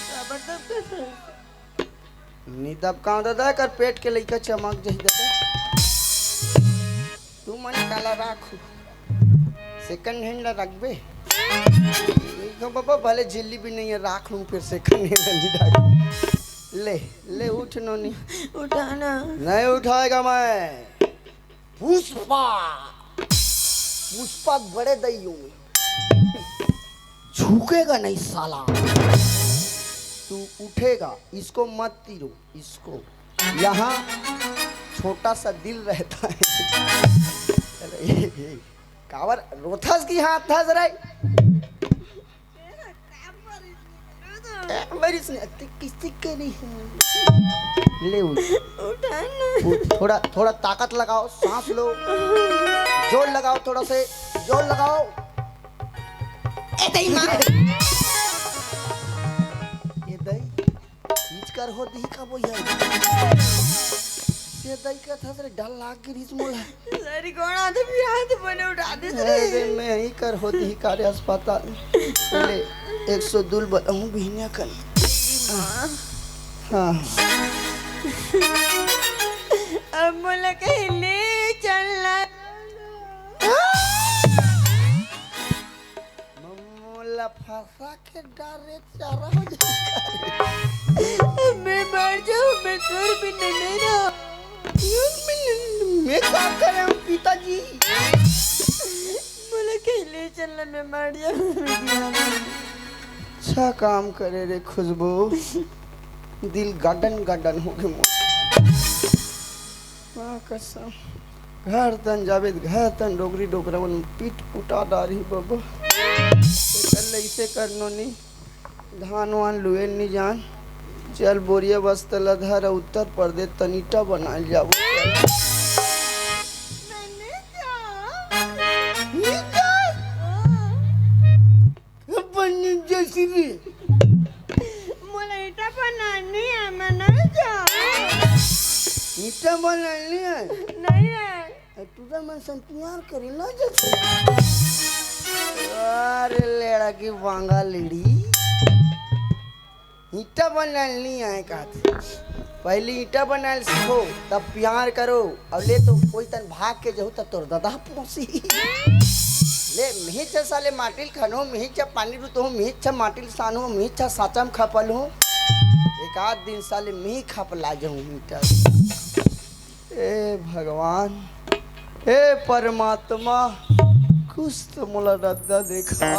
जबरदस्त है। नी दबकाओ दादा, कर पेट के लइका चमक जाही दादा। तू मन काला राखू, सेकंड हैंड ला रखबे? देखो बाबा, भले झिल्ली भी नहीं है, राख लूं फिर सेकंड हैंड ला नहीं राखू। ले, ले उठ नोनी। उठा ना। नहीं उठाएगा मैं। पुष्पा, पुष्पा बड़े दइयों में झुकेगा नहीं साला। तू उठेगा, इसको मत तीरो, इसको। यहाँ छोटा सा दिल रहता है। अरे, ये, ये, कावर रोथस की हाथ धस रहे। ए, मरीज ने अति किस्ती करी है। ले उठ। उठा ना। उठ, थोड़ा, थोड़ा ताकत लगाओ, सांस लो, जोर लगाओ, थोड़ा से जोर लगाओ। ए, दई माँ। ये दई, हीच कर हो दी का वो यार। ये दई का था सर, डर लाग गिरिस मोला। सारी कोण आते भी हाथ बने उठा दे अरे, मैं ही कर होती ही कार्य अस्पताल। ले, एक सौ दो ल बलाऊं बिहनिया कन। हाँ। अब मोला कहीं ले चलना। मोला फंसा के डारे चारा हो जाए। मैं मर जाऊं, मैं तोर बिना नहीं रहूं। मैं, मैं का करूं पिताजी? मोला कहीं ले चलना, मैं मर जाऊं। अच्छा काम करे रे खुशबू, दिल गार्डन गार्डन हो गए मोर। माँ कसम, घर तन जाबे, घर तन डोकरी डोकरा मन पीट पुटा डारही बबा। एकर ले इसे करनो नी, धान वान लुए नी जान। चल बोरिया बस्ता ल धर, उत्तर प्रदेश तन ईटा बनाए ल जाबो। नी जान। अपन जैसी भी। मोला ईटा बनाना नहीं है, मैं नहीं जा। ईटा बनाना नहीं है? नहीं है। ए, तू तो मन सन प्यार करी ना जैसे। अरे लेड़ा की वांगा लेड़ी। ईटा बनाना नहीं आए कहत। पहले ईटा बनाना सीखो, तब प्यार करो। अब ले तो कोई तन भाग के जाहू, तब तोर दादा पोसी। ले, मिहिच साले माटी ल खनहूं, मिहिच पानी रुतहूं, मिहिच माटी ल सानहूं, मिहिच साचा म खपलहूं। एक आध दिन साले मिही खपला जाहूं ईटा। ए भगवान, ए परमात्मा, कुछ तो मोला रद्दा देखा।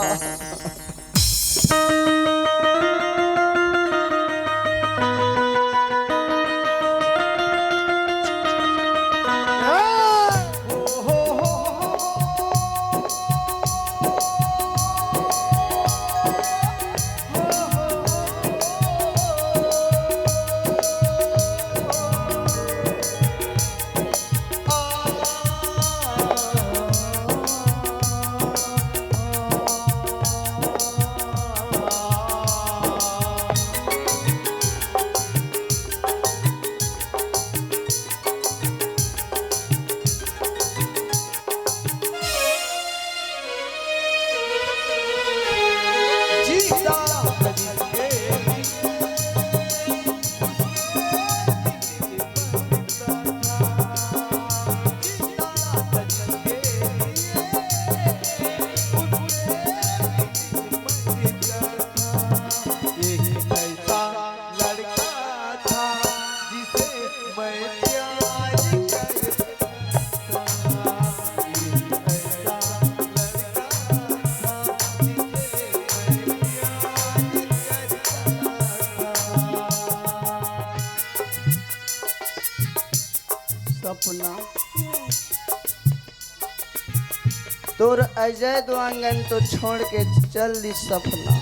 तोर अजय देवगन तो छोड़ के चल दिस सपना,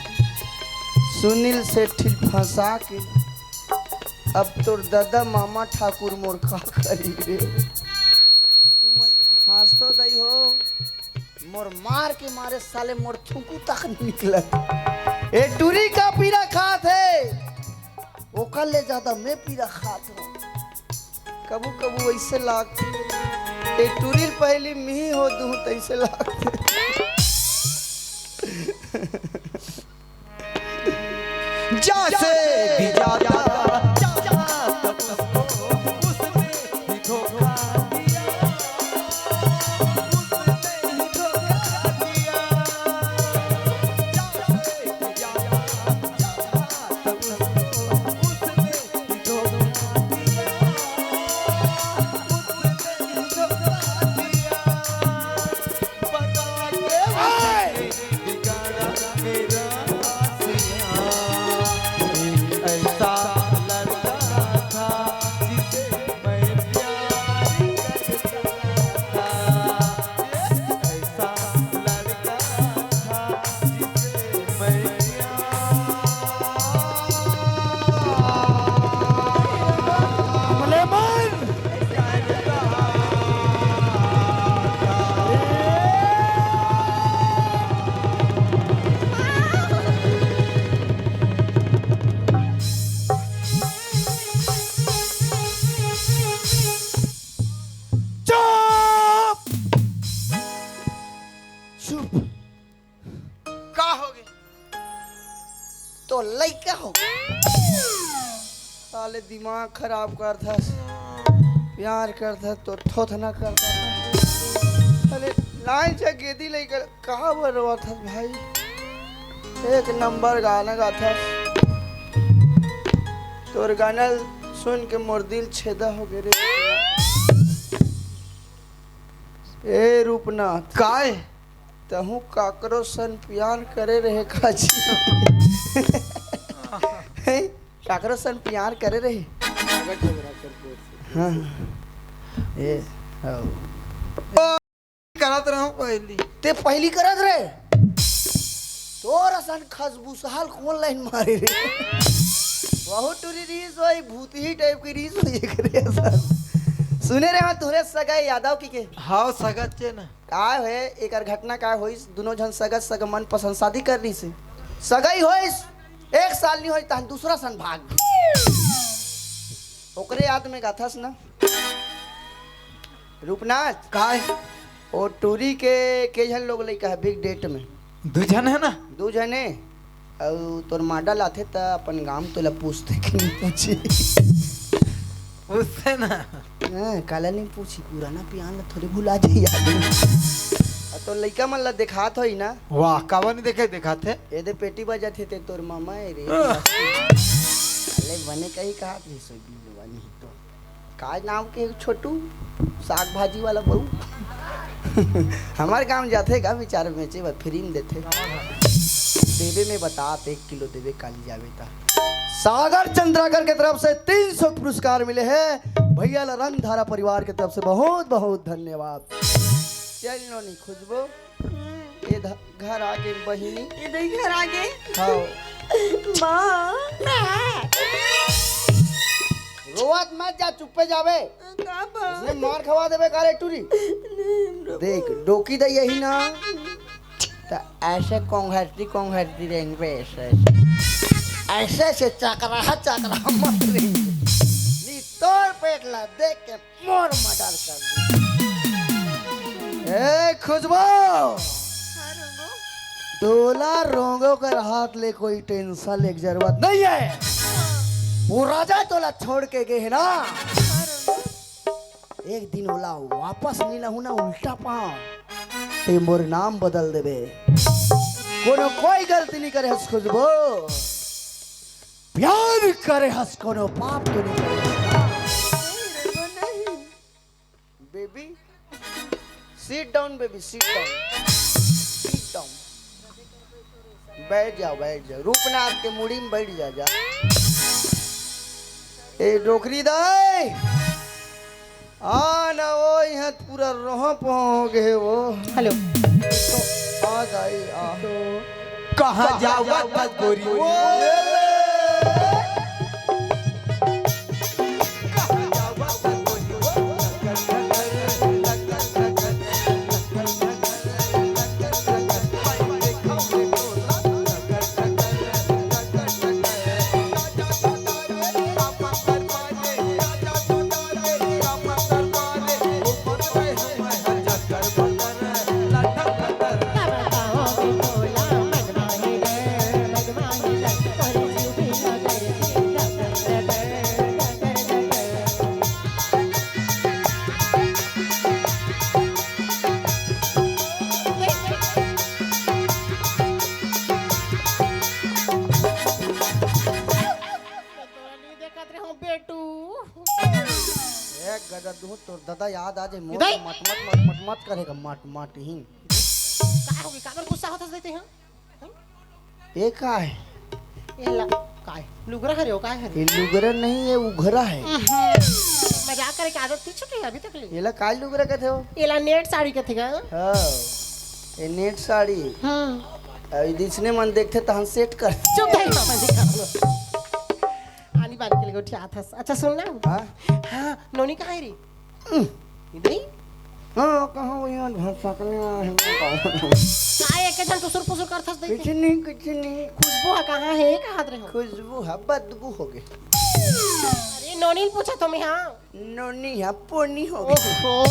सुनील शेट्टी ल फंसा के। अब तोर दादा मामा ठाकुर मोर का करी रे? तुमन हंसो दई हो, मोर मार के मारे साले मोर थूकू तक नइ निकलत। ए टूरी का पीरा खात हे, ओकर ले ज्यादा मैं पीरा खात हूँ। कभू कभू ऐसे लागथे, ए टूरी ल पहली मिही हो दूँ तैसे लागथे। जैसे भी जाता, जाता, उसने भी धोखा दिया। चुप! चुप! का होगे? तो लइका होगे। साले दिमाग खराब करथस, प्यार करथस तो थोथना करथस। साले लाइन से गेदी लइका कहाँ बर रोवत हस भाई? एक नंबर गाना गाथस। तोर गाना सुन के मोर दिल छेदा होगे रे। ए रूपनाथ, काय? तहूँ काकरो सन प्यार करे रहे का जी? हैं? काकरो सन प्यार करे रहे? हाँ। ए, आओ। करत रहूं पहली। ते पहली करत रहे? तोर असन खसबूसहाल कौन लाइन मारे रे? बहुत टूरी रीस होई, भूतही टाइप के रीस होई एकरे असन। सुने रहे हाँ, तोरे सगा यादव की के? हाँ, सगा चे ना। का हे, एकर घटना का होइस? दुनो झन सगा सगा मन पसंद शादी कर लीस। सगाई होइस, एक साल नहीं होइस, तहन दूसरा सन भाग गे। ओकरे याद में गाथस ना। रूपनाथ। काय? ओ टूरी के के झन लोग लइका हे big date में? दू झन हे ना। दू झन हे। अउ तोर model आथे त अपन गांव तोला पूछथे कि नहीं पूछे? पूछथे ना। हाँ, काला नहीं पूछी, पुराना पियान ला थोड़े भुला जाई आदमी। अ तोर लइका मन ला देखात होई ना? वाह, काबर नहीं देखे, देखाथे। ए दे पेटी बजाथे ते तोर मामा ए रे। अले बने कही कहात रही सोई। का नाम के छोटू, साग भाजी वाला बहू। हमार गांव जाथे का बिचारा बेचे बर, free में देथे। देवे में बतात एक किलो देवे काली जावे ता। सागर चंद्राकर के तरफ से तीन सौ पुरस्कार मिले हैं भैया ला रंगधारा परिवार के तरफ से, बहुत बहुत धन्यवाद। चल नोनी खुशबू, ए ध-, घर आगे बहिनी। ए दई घर आगे। हाँ। माँ। रोवत मत जा, चुप्पे जाबे। का बा? उसने मार खवा देबे का रे टूरी। नहीं, प्रभु। देख, डोकी दे यही ना, त ऐसे कोंघरती कोंघरती रेंगबे, ऐसे, ऐसे। ऐसे से चकरा चकरा मत रेंग। नी तोर पेट ला देख के मोर murder कर दी। ए खुशबू, हाँ, रोंगो। तोला रोंगो कर हाथ ले कोई tension लेके जरूरत नहीं है। वो राजा तोला छोड़ के गए है ना, हाँ, रोंगो। एक दिन ओला वापस मिलहूं ना उल्टा पांव, ते मोर नाम बदल देबे। कोनो कोई गलती नहीं करे हस खुशबू। प्यार करे हस, कोनो पाप तो नहीं करे हस ना। नहीं रे, वो नहीं। Baby, sit down, baby, sit down, sit down। बैठ जाओ, बैठ जाओ, रूपनाथ के मुड़ी में बैठ जा, जा। ए डोकरी दाई, आ ना, वो यहाँ पूरा रोहा पोहा हो गए वो। हेलो। तो आ जाई, आ। कहाँ जावत हस गोरी? तोला नहीं देखत रहे हो बेटू। एक गदा दूं तोर दादा याद आ जाए, मोर इधर। मट मट मट मट मत करेगा, मट मट ही। काय होगी, काबर गुस्सा होत हस देते हैं? ये का है? ये ला, काय? लुगरा हरे हो, काय हरे? ये लुगरा नहीं, ये उघरा है। मजाक करे के आदत नहीं छूटी अभी तक ले। ये ला काय लुगरा कहते हो? ये ला नेट साड़ी कहते का? हाँ, ये नेट साड़ी। हाँ। अब इसने मन देखते तहन सेट कर। चुप भाई, मामा जी का। आनी बानी के लिए गोठियात हस। अच्छा सुन ना। हाँ? हाँ, नोनी कहाँ है रे? हम्म। इधर ही? हाँ, कहाँ वो यहाँ भैंसा के यहाँ है, वो कहाँ? काय एक झन टुसुर पुसुर करथस दे? कुछ नहीं, कुछ नहीं। खुशबू हा कहाँ है? कहाँ रहे हो? खुशबू हा बदबू हो गए। अरे, नोनी पूछा तो मैं, हाँ। नोनी हा पोनी हो गए। ओहो,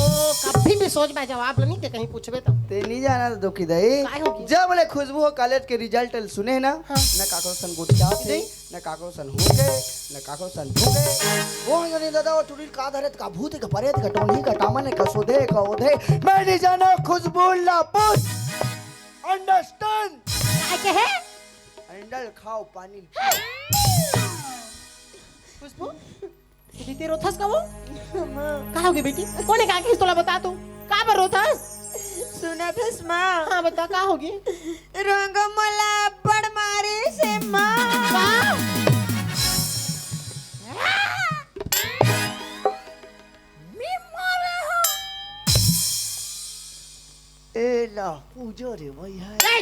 कभी भी सोच मैं जवाब नहीं दे, कहीं पूछबे तो। ते नहीं जाना तो दुखी दे। काय होगी? जब ले खुशबू हा कॉलेज के रिजल्ट सुने ना, हाँ। ना काको सन गुट क्या थे? नहीं। न काको सन हुके, न काको सन भूके। वो योनी दादा, वो टुरी का धरे, का भूत, का परेत, का टोनी, का टामन, का सोधे, का ओधे। मैं नहीं जाना खुशबू लापुस। Understand? काय के है? अंडल खाओ पानी। खुशबू? दीदी, रोथस का वो? माँ। का होगे बेटी? कोने का किस तोला बता तू? का बर रोथस? सुनत हस माँ? हाँ, बता, का होगे? रोंगो मोला अब्बड़ मारे से माँ। का? मैं मारे हूँ। ए ला, पूजो रे भैया। ए!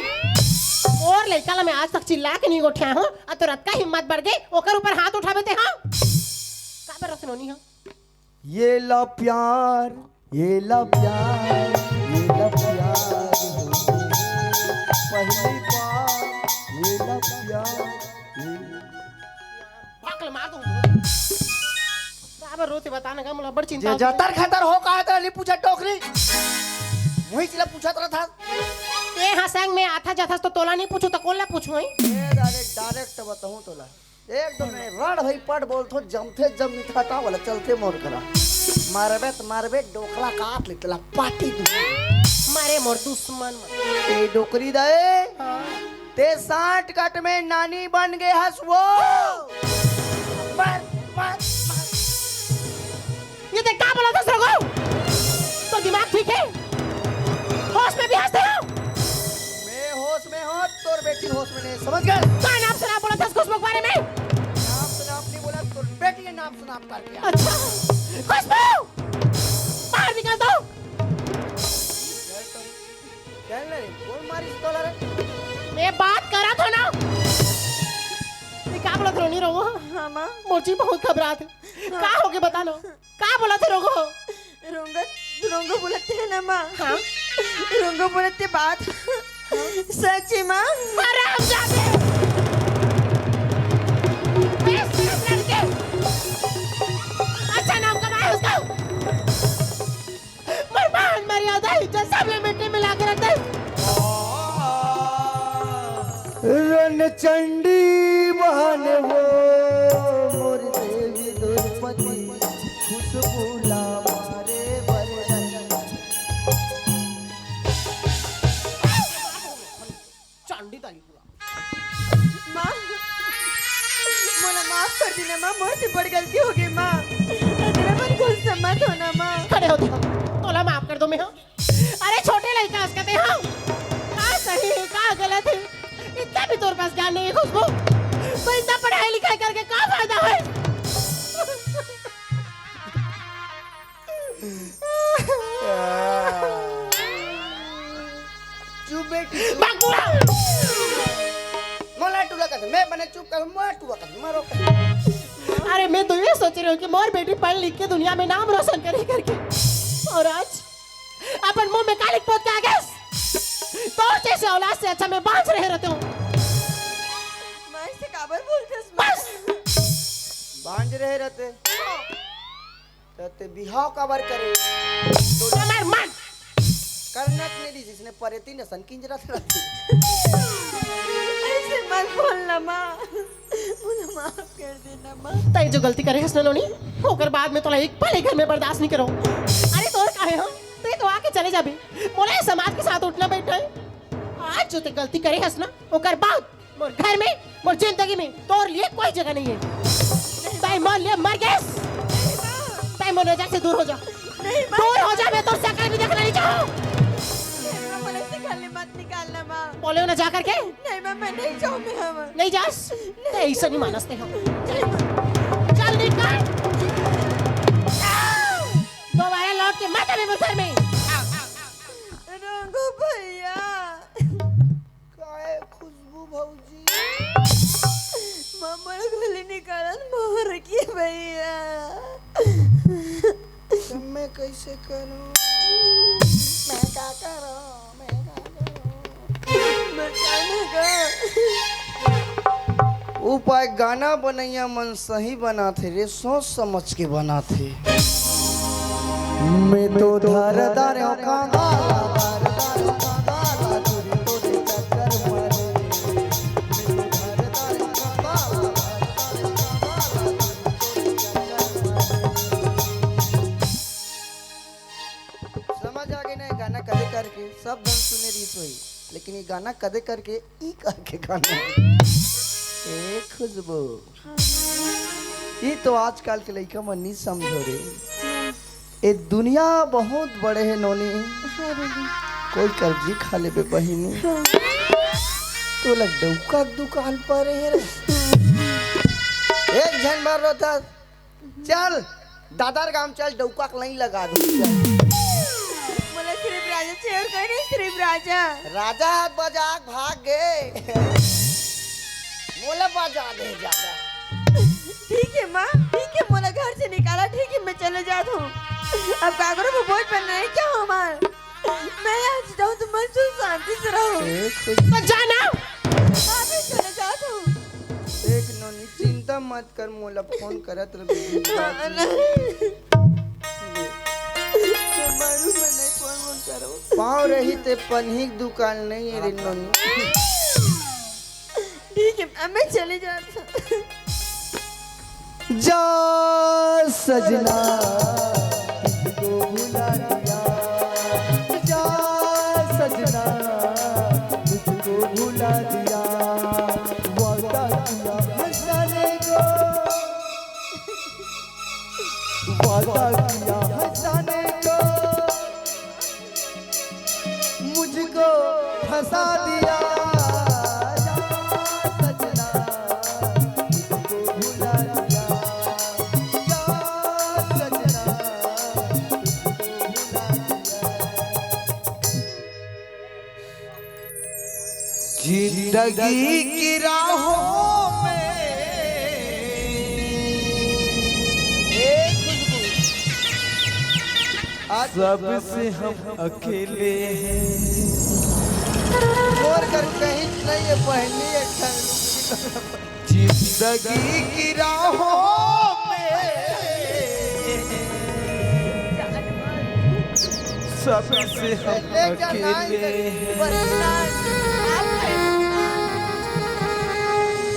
मोर लइका ला मैं आज तक चिल्ला के नहीं गोठिया हूँ, अउ तोर अतका हिम्मत बढ़ गे, ओकर ऊपर हाथ उठाबे ते, हाँ? काबर रस नोनी, हाँ? ये ला प्यार, ये ला प्यार, ये ला प्यार हो। पहली बार, ये ला प्यार, ये भाग ले, मार दूँ। काबर रोथे बता ना गा, मोला बड़ चिंता जे होथे। जतर खतर हो, का तेला नहीं पूछा डोकरी? मुही चिला पूछत रहा था। ए हाँ, संग में आथा जाथस तो तोला नहीं पूछू तो कोन ला पूछू, हैं? ए, direct, direct बताऊँ तोला। एकदम ए रड़ भई पट बोलथो, जमथे जम मिथाटा वाला चलथे मोर करा। मारबे त मारबे, डोकरा काट ले, तेला पाटी दू। मारे मोर दुश्मन मन। ए डोकरी दाए। हाँ। ते सांठ कट में नानी बन गे हस वो। मार, मार, मार। ये देख, का बोलत हस रघु? तो दिमाग ठीक है? होश में भी हस ते हो? मैं होश में हूँ, तोर बेटी होश में नहीं, समझ गए? का नाम सुना बोलत हस खुशबू के बारे में? नाम सुनाप नहीं बोला, तोर बेटी के नाम सुनाप कर दिया। अच्छा, खुशबू, बाहर निकल तो। चल रे, कौन मारिस तोला रे? मैं बात करत हूँ ना। ये का बोलत रहो, नहीं रहो? हाँ, माँ। मोची बहुत घबरात है। हाँ। का होगे बता ना? का बोलत रहो? रोंगत, रोंगो बोलत है ना, माँ? हाँ। रोंगो बोलत है बात। हाँ। सच है, माँ। हरामजादे। बेशरम लड़के। अच्छा नाम कमाए उसका। मोर मान मर्यादा इज्जत सब ला मिट्टी मिला के रख दे। रणचंडी बहन वो मोर देवी द्रौपदी, खुशबू ला मारे बरन। चंडी ताली पूरा। माँ, मोला माफ कर देना माँ, मोर से बड़ गलती हो गई माँ। इतना मन गुस्सा मत होना माँ। खड़े होते हो, तोला माफ कर दो मैं, हाँ? अरे छोटे लड़का उसका दे, हाँ? का सही है, का गलत है, इतना भी तोर पास ज्ञान नहीं है खुशबू। तो इतना पढ़ाई लिखाई करके का फायदा है? चुप बेटी, चुप। भाग बुआ। मोला टूरा कथे, मैं बने चुप कर, मोला टूरा कथे, मारो कथे। अरे, मैं तो ये सोच रही हूँ कि मोर बेटी पढ़ लिख के दुनिया में नाम रोशन करे करके, और आज अपन मुंह में कालिक पोत के आगे तो जैसे औलाद से अच्छा मैं बांझ रहे रहते हूँ। मैं इसे काबर बोलते हूँ? बस। बांझ रहे रहते। त ते बिहाव काबर करे? तो हमार मन। करना के नहीं, जिसने परेती न सन किंजरा थड़ा थी। ऐसे मत बोल ना माँ, मुझे माफ कर देना माँ। तय जो गलती करे हस ना नोनी, ओकर बाद में तोला एक पल घर में बर्दाश्त नहीं करो। अरे तोर काहे हो? तय तो आके चले जाबे। मोला ये समाज के साथ उठना बैठना है। आज जो ते गलती करे हस ना, ओकर बाद मोर घर में, मोर जिंदगी में तोर लिए कोई जगह नहीं है। तय मोर लिए मर गेस। तय मोर नजर से दूर हो जा। नहीं, मैं दूर हो जा, मैं तोर शकल भी देखना नहीं चाहूँ। नहीं, मैं बोले से घर ले मत निकालना माँ। बोले ना जा करके। नहीं माँ, मैं नहीं जाऊँ मैं हम। नहीं जास? तय ऐसा नहीं मानस ते हम। चल निकल। दोबारा लौट के मत आवे मोर घर में। रंगू भैया। काहे खुशबू भौजी? ममड़ गोली निकालत मोर की भैया। तो मैं कैसे करूं? मैं का करूं? मैं का करूं? बचाने का। उपाय गाना बनैया मन सही बनाथे रे, सोच समझ के बनाथे। मैं तो धर दारों का गाला, धर दारों का गाला, चोरी चोरी चक्कर मारे। मैं तो धर दारों का गाला, धर दारों का गाला, चोरी चोरी चक्कर मारे। समझ आ गई ना ये गाना कदे करके? सब धन सुने रही सोई, लेकिन ये गाना कदे करके ई करके गाना है। ए खुशबू, ई तो आजकल के लइका मन नहीं समझो रे। ए दुनिया बहुत बड़े है नोनी। कोई कर्जी खा लेबे बहिनी। तोला डौका के दुकान पर है रे। एक झन मर रोता, चल दादर गांव चल, डौका के लाइन लगा दू। मोला सिर्फ राजा चाहिए और कोई नहीं, सिर्फ राजा। राजा हाथ बजा के भाग गए। मोला बजा दे ज्यादा। ठीक है माँ, ठीक है, मोला घर से निकाला, ठीक है, मैं चले जात हूँ। अब कागरों को बोझ बनना है क्या हमार? मैं यहाँ से जाऊँ तो मैं सुख शांति से रहूँ। ए, कुछ तो जाना। हाँ, मैं चले जात हूँ। देख नोनी, चिंता मत कर, मोला फोन करत रह। हाँ, नहीं। मारू मैं नहीं फोन वोन करो। पाँव रही ते पन्ही के दुकान नहीं है रे नोनी। ठीक है, अब मैं चले जाता। जा सजना तुझको भुला दिया, जा सजना तुझको भुला दिया, वादा किया हंसाने को, वादा किया हंसाने को, मुझको फंसा दिया। जा सजना, मुझको भुला दिया। जा सजना, मुझको भुला दिया। जिंदगी की राहों में ए खुशबू, आज सबसे हम अकेले हैं। मोर कर कहीं नहीं है पहली एक ठन लुंगी। जिंदगी की राहों में सबसे हम अकेले हैं।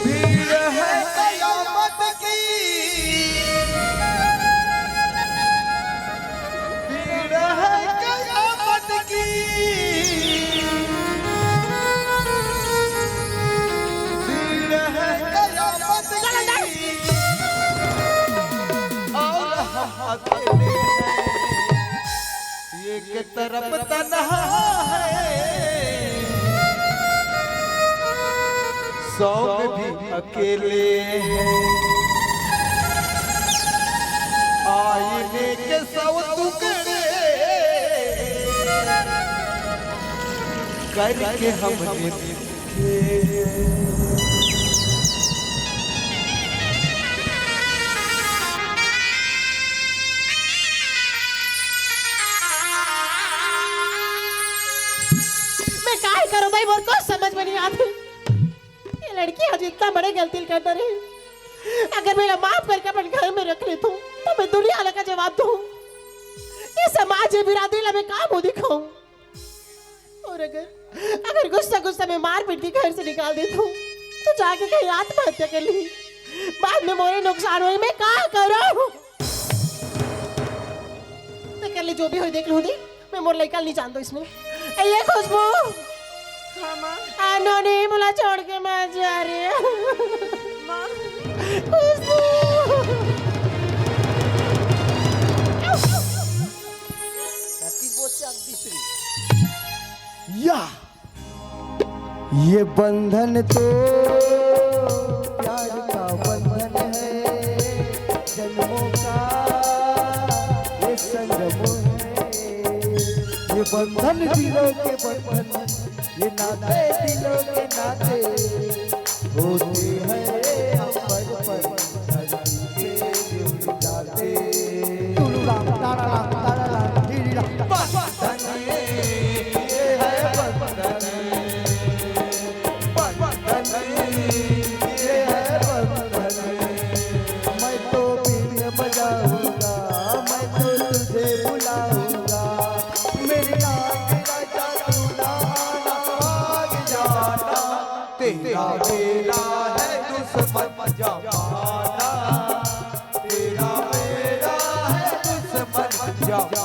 भीड़ है कयामत की, भीड़ है कयामत की, भीड़ है कयामत की, और हम अकेले हैं। एक तरफ तन्हा है, सौ में भी अकेले हैं। आईने के सौ टुकड़े, करके हमने मैं काय करूं भाई, मोर को समझ में नहीं आते। ये लड़की आज इतना बड़े गलती कर रही, अगर मेरा माफ करके अपन घर में रख लेता हूं, तो मैं दुनिया वाला का जवाब दूं। ये समाज, ये बिरादरी ला मैं का मुंह दिखाऊं? और अगर, अगर गुस्सा गुस्सा में मार पीट के घर से निकाल देता हूं, तो जाके कहीं आत्महत्या कर ली, बाद में मोरे नुकसान होई, मैं का करूं? तो कर ले, जो भी होई देख लूं दी। मैं मोर लइका नहीं जानता इसमें। ए, ये खुशबू। हाँ, माँ। आनो नहीं, मोला छोड़ के मैं जा रही हूँ। माँ। खुशबू। या। ये बंधन तो प्यार का बंधन है, जन्मों का ये संगम है। ये बंधन दिलों के बंधन, ये नाते दिलों के नाते होते हैं हम पल पल धरती पे जुड़ जाते। टुलुराम, ताराराम, ताराराम, धीरीराम। बंधन ये है बंधन, बंधन ये है बंधन। मैं तो बीन बजाऊंगा, मैं तो तुझे बुलाऊंगा। मेरी नाक राजा तू ना आना, भाग जाना। तेरा मेरा है दुश्मन जमाना, तेरा मेरा है दुश्मन जमाना।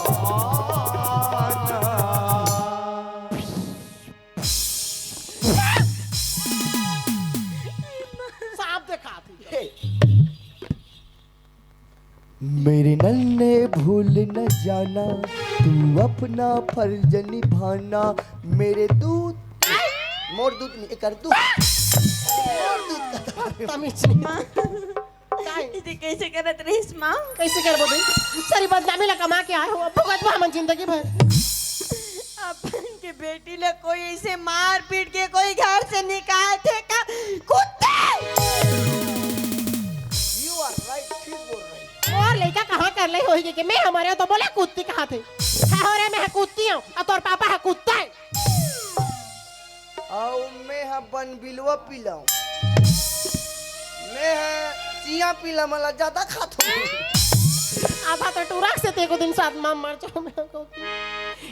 सांप देखा थी। मेरे नन्हे भूल न जाना, तू अपना फर्ज निभाना। मेरे दूध, मोर दूध नहीं, एकर दूध। मोर दूध का तमीज नहीं। काय? इते कैसे करत रहिस, माँ? कैसे करबो बे? सारी बदनामी ला कमा के आए हो, अब भुगतबो हमन जिंदगी भर। अपन के बेटी ला कोई ऐसे मार पीट के कोई घर से निकालथे का? कुत्ते! You are right, ठीक बोल रही। मोर लइका कहाँ कर ले होही के, मैं हमारे तो बोले कुत्ती कहाथे। हाँ हो रे, मैं कुत्ती हूँ और तोर पापा है कुत्ता है। अउ मैं ह बनबिलवा पिलाऊं। मैं ह चिया पिला, मला ज्यादा खात हूं। आधा तो टूरा से तेको दिन साथ मां मर जाओ मैं को।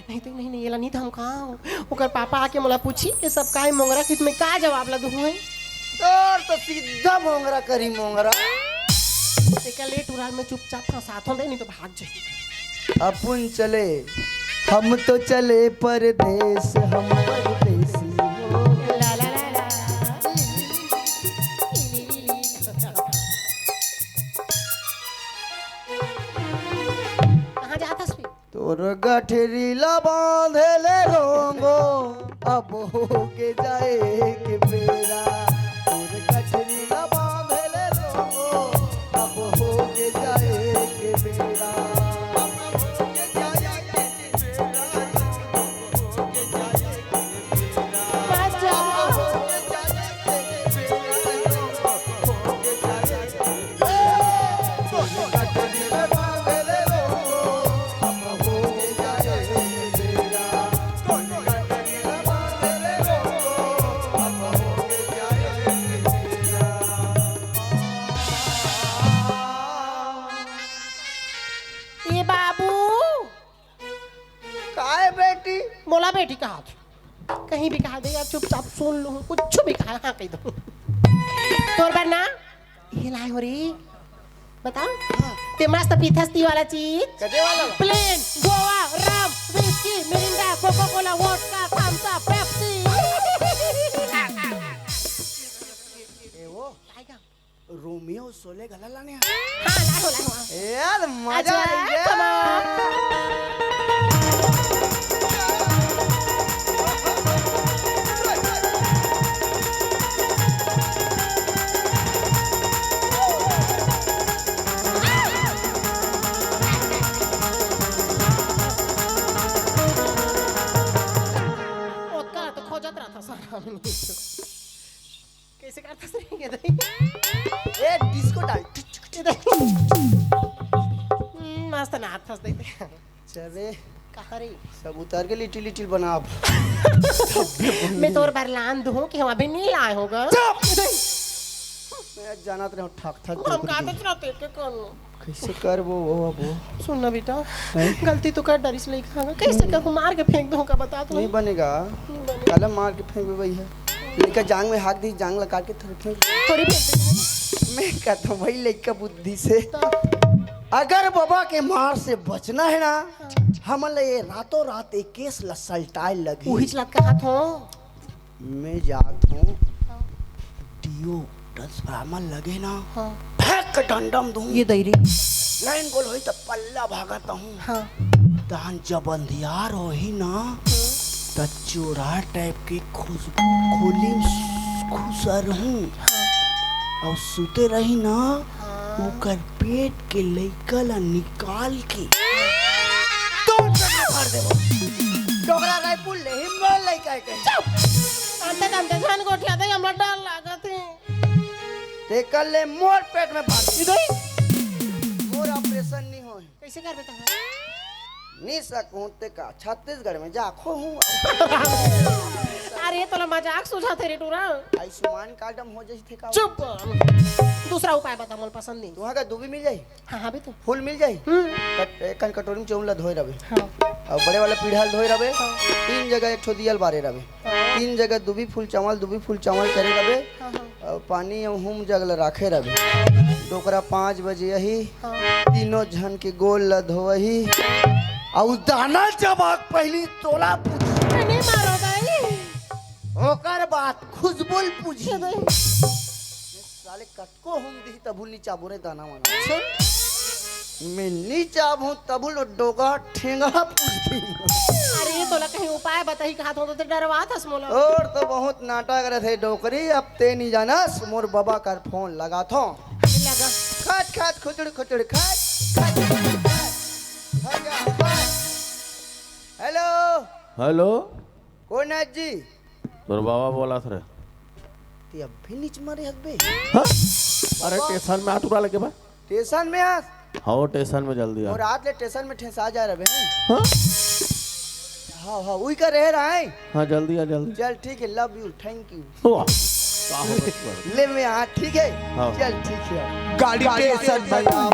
नहीं तो नहीं, नहीं, येला नहीं धमकाओ। ओकर पापा आके मोला पूछी के सब काय मोंगरा कित में का जवाब ला दूं है? तोर तो सीधा मोंगरा करी मोंगरा। तेकर ले टूरा में चुपचाप फंसात हो दे, नहीं तो भाग जाए। अपुन चले, हम तो चले परदेस, हम परदेसी हो। ला, ला, ला, ला। कहाँ जात हस बे? तोर गठरी ला बांधे ले रोंगो, अब होगे जाए के बेरा। तोर गठरी ला बांधे ले रोंगो, अब होगे जाए के बेरा। ए बाबू, काय बेटी? मोला बेटी कहा थे। कहीं भी कहा दे यार, चुपचाप सुन लूं, कुछ भी कहा, हाँ कह दो। तोर बर ना, ये लाए हो रे, बताओ। हाँ। ते मस्त पीथस ती वाला चीज। कदे वाला? प्लेन, गोवा, रम, विस्की, मिरिंडा, कोका कोला, वोडका, थम्स अप, पेप्सी। ए वो, आएगा। रोमियो शोले गला लाने हैं। हाँ, लाओ, लाओ, हाँ। यार, मजा अच्छा, आ गया। Come on। ओतका तो कैसे करथस रे ये दे? ए, डिस्को डाल। हम्म, मस्त नाचथस दे। चले। कहाँ रे? सब उतार के लिटिल लिटिल बना अब। मैं तोर बर लान दूँ कि हम अभी नहीं लाए होगा। चुप! मैं जानत रहे हूँ, ठक ठक हम डोकरी। का तो चुनाते के कौन? कैसे करबो वो अब वो? सुन ना बेटा, हैं? गलती तो कर डरिस लइका हा, कैसे कर, मार के फेंक दूँ का, बता तो। नहीं बनेगा। नहीं बनेगा। काला मार के फेंक दे भाई है। लइका जांग में हाथ दी, जांग ला काट के थोड़ी फेंक दे। थोड़ी फेंक दे। मैं कहता हूँ भाई, लइका बुद्धि से, तो? अगर बाबा के मार से बचना है ना, हाँ। हमन ला ये रातों रात एक केस ला सलटाए लगही। उहिच लत का हाथ हो। मैं जात हूँ, हाँ। डीओ ट्रांसफार्मर लगे ना, हाँ। फेंक के डंडम दूँ। ये दई रे। लाइन गोल होई त पल्ला भागत हूँ। हाँ। तहन जब अंधियार होही ना, हाँ। त चोरा टाइप के खुशबू खोली में खुसर हूँ। हाँ। और सुते रही ना, हाँ। ओकर पेट के लइका ला निकाल के तोर पेट में भर देबो। डोकरा रायपुर ले ही मोर लइका के। चुप! अंते तंते झन गोठिया दे, हमरा डर लागत हे। ते कर ले मोर पेट में भर। इधर ही। मोर ऑपरेशन नहीं होए। कैसे करबे तहां? नहीं सकूं ते का, छत्तीसगढ़ में जाखो हूँ। अरे, तोला मजाक सुझाथे रे टूरा। आयुष्मान कार्ड में हो जाई थे का? चुप! दूसरा उपाय बता, मोला पसंद नहीं। तुहां का दूबी मिल जाई? हाँ, हाँ, भी तो। फूल मिल जाई? हम्म। कट-, एक कन कटोरी में चौल ला धोए रबे। हाँ। और बड़े वाला पीढ़ा ल धोए रबे। हाँ। तीन जगह एक ठो दिया ल बारे रबे। हाँ। तीन जगह दूबी फूल चावल, दूबी फूल चावल करे रबे। हाँ, हाँ। और पानी और हूम जग ल राखे रबे। डोकरा पाँच बजे आही, हाँ। तीनों झन के गोड़ ल धोवही। और दाना जब आग पहली तोला पूछ। अरे मारो दाई। ओकर बाद खुशबू ल पूछी। अरे। साले कतको हूम दिही तभू नी चाबो रे दाना वाना। अच्छा। मैं नी चाबहूँ तभू लो डोगा ठेंगा पूछ दी। अरे, तोला कहीं उपाय बताही कहा तो, तो डरवात हस मोला। और तो बहुत नाटक करे थे डोकरी, अब ते नी जानस, मोर बाबा कर फोन लगा थो। अरे लगा। खच खच खुचड़ खुचड़ खच, खच खच खच। खच खच। हेलो। हेलो। कोन है जी? तोर बाबा बोलत रे। ते अभी नीच मारे हस बे। हाँ? अरे बाबा। स्टेशन में आ, टूरा लगे बा। स्टेशन में आ? हाँ, स्टेशन में जल्दी आ। और रात ले स्टेशन में ठेसा जा रहे हैं। हाँ? हाँ, हाँ, उही का रह रहा है। हाँ, जल्दी आ, जल्दी। चल ठीक है, love you, thank you। वाह, का हो गया? ले मैं आ, ठीक है? हाँ। चल ठीक है। गाड़ी स्टेशन में आ।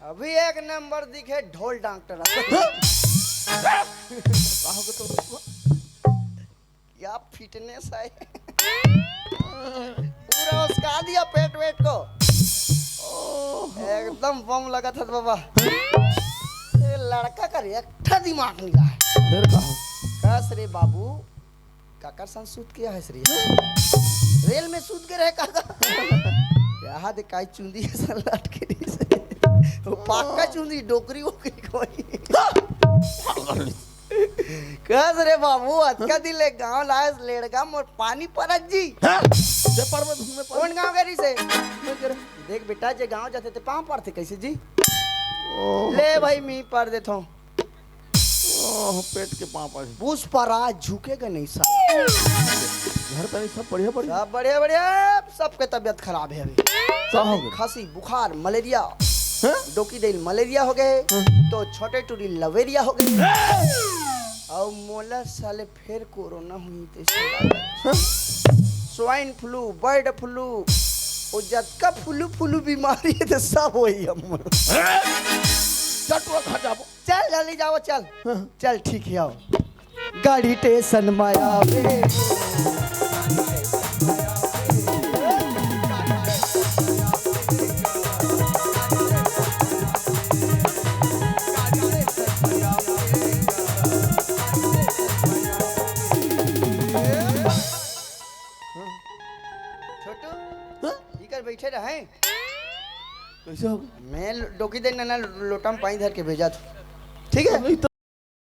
अभी एक नंबर दिखे ढोल डॉक्टर। का हो गया तो? क्या फिटनेस है। पूरा उसका दिया पेट वेट को। एकदम बम लगा था बाबा। ये लड़का का एक ठा दिमाग नहीं रहा है। फिर का हो? कस रे बाबू, काकर संग सूत के आहे रे? रेल में सूत के रहे काका। यहाँ दे काई चुंदी के संग लटके रही से। वो पक्का चुंदी, डोकरी वोकरी कोई। कस रे बाबू, अतका दिन ले गांव लायस लेड़गा मोर पानी परत जी। हाँ? जे पर में धुन में पर। कौन गांव के रही से? मैं कह रहा, देख बेटा, जे गांव जाथे ते पांव परथे कैसे जी? ओह। ले भाई, मी पर देथो। ओह, पेट के पांव पर। पुष्पराज झुकेगा नहीं साला। घर पे सब बढ़िया, बढ़िया? सब बढ़िया, बढ़िया। सबके तबीयत खराब है अभी। का हो गया? खांसी, बुखार, मलेरिया। हैं? डोकी देल मलेरिया हो गए, हैं? तो छोटे टूरी लवेरिया हो गए। हैं? और मोला साले फिर कोरोना हुई तो इसके बाद, हैं? स्वाइन फ्लू, बर्ड फ्लू, वो जतका फ्लू फ्लू बीमारी है तो सब वही हम। हैं? चटुआ खा जाबो। चल जल्दी जाओ, चल। हाँ। चल ठीक है, आओ। गाड़ी स्टेशन में आवे। छोटू, हाँ? इकर बैठे रहे। कैसे हो गया? मैं लो- डोकी देना ना, लोटा में पानी धर के भेजा तू, ठीक है? अबे, तो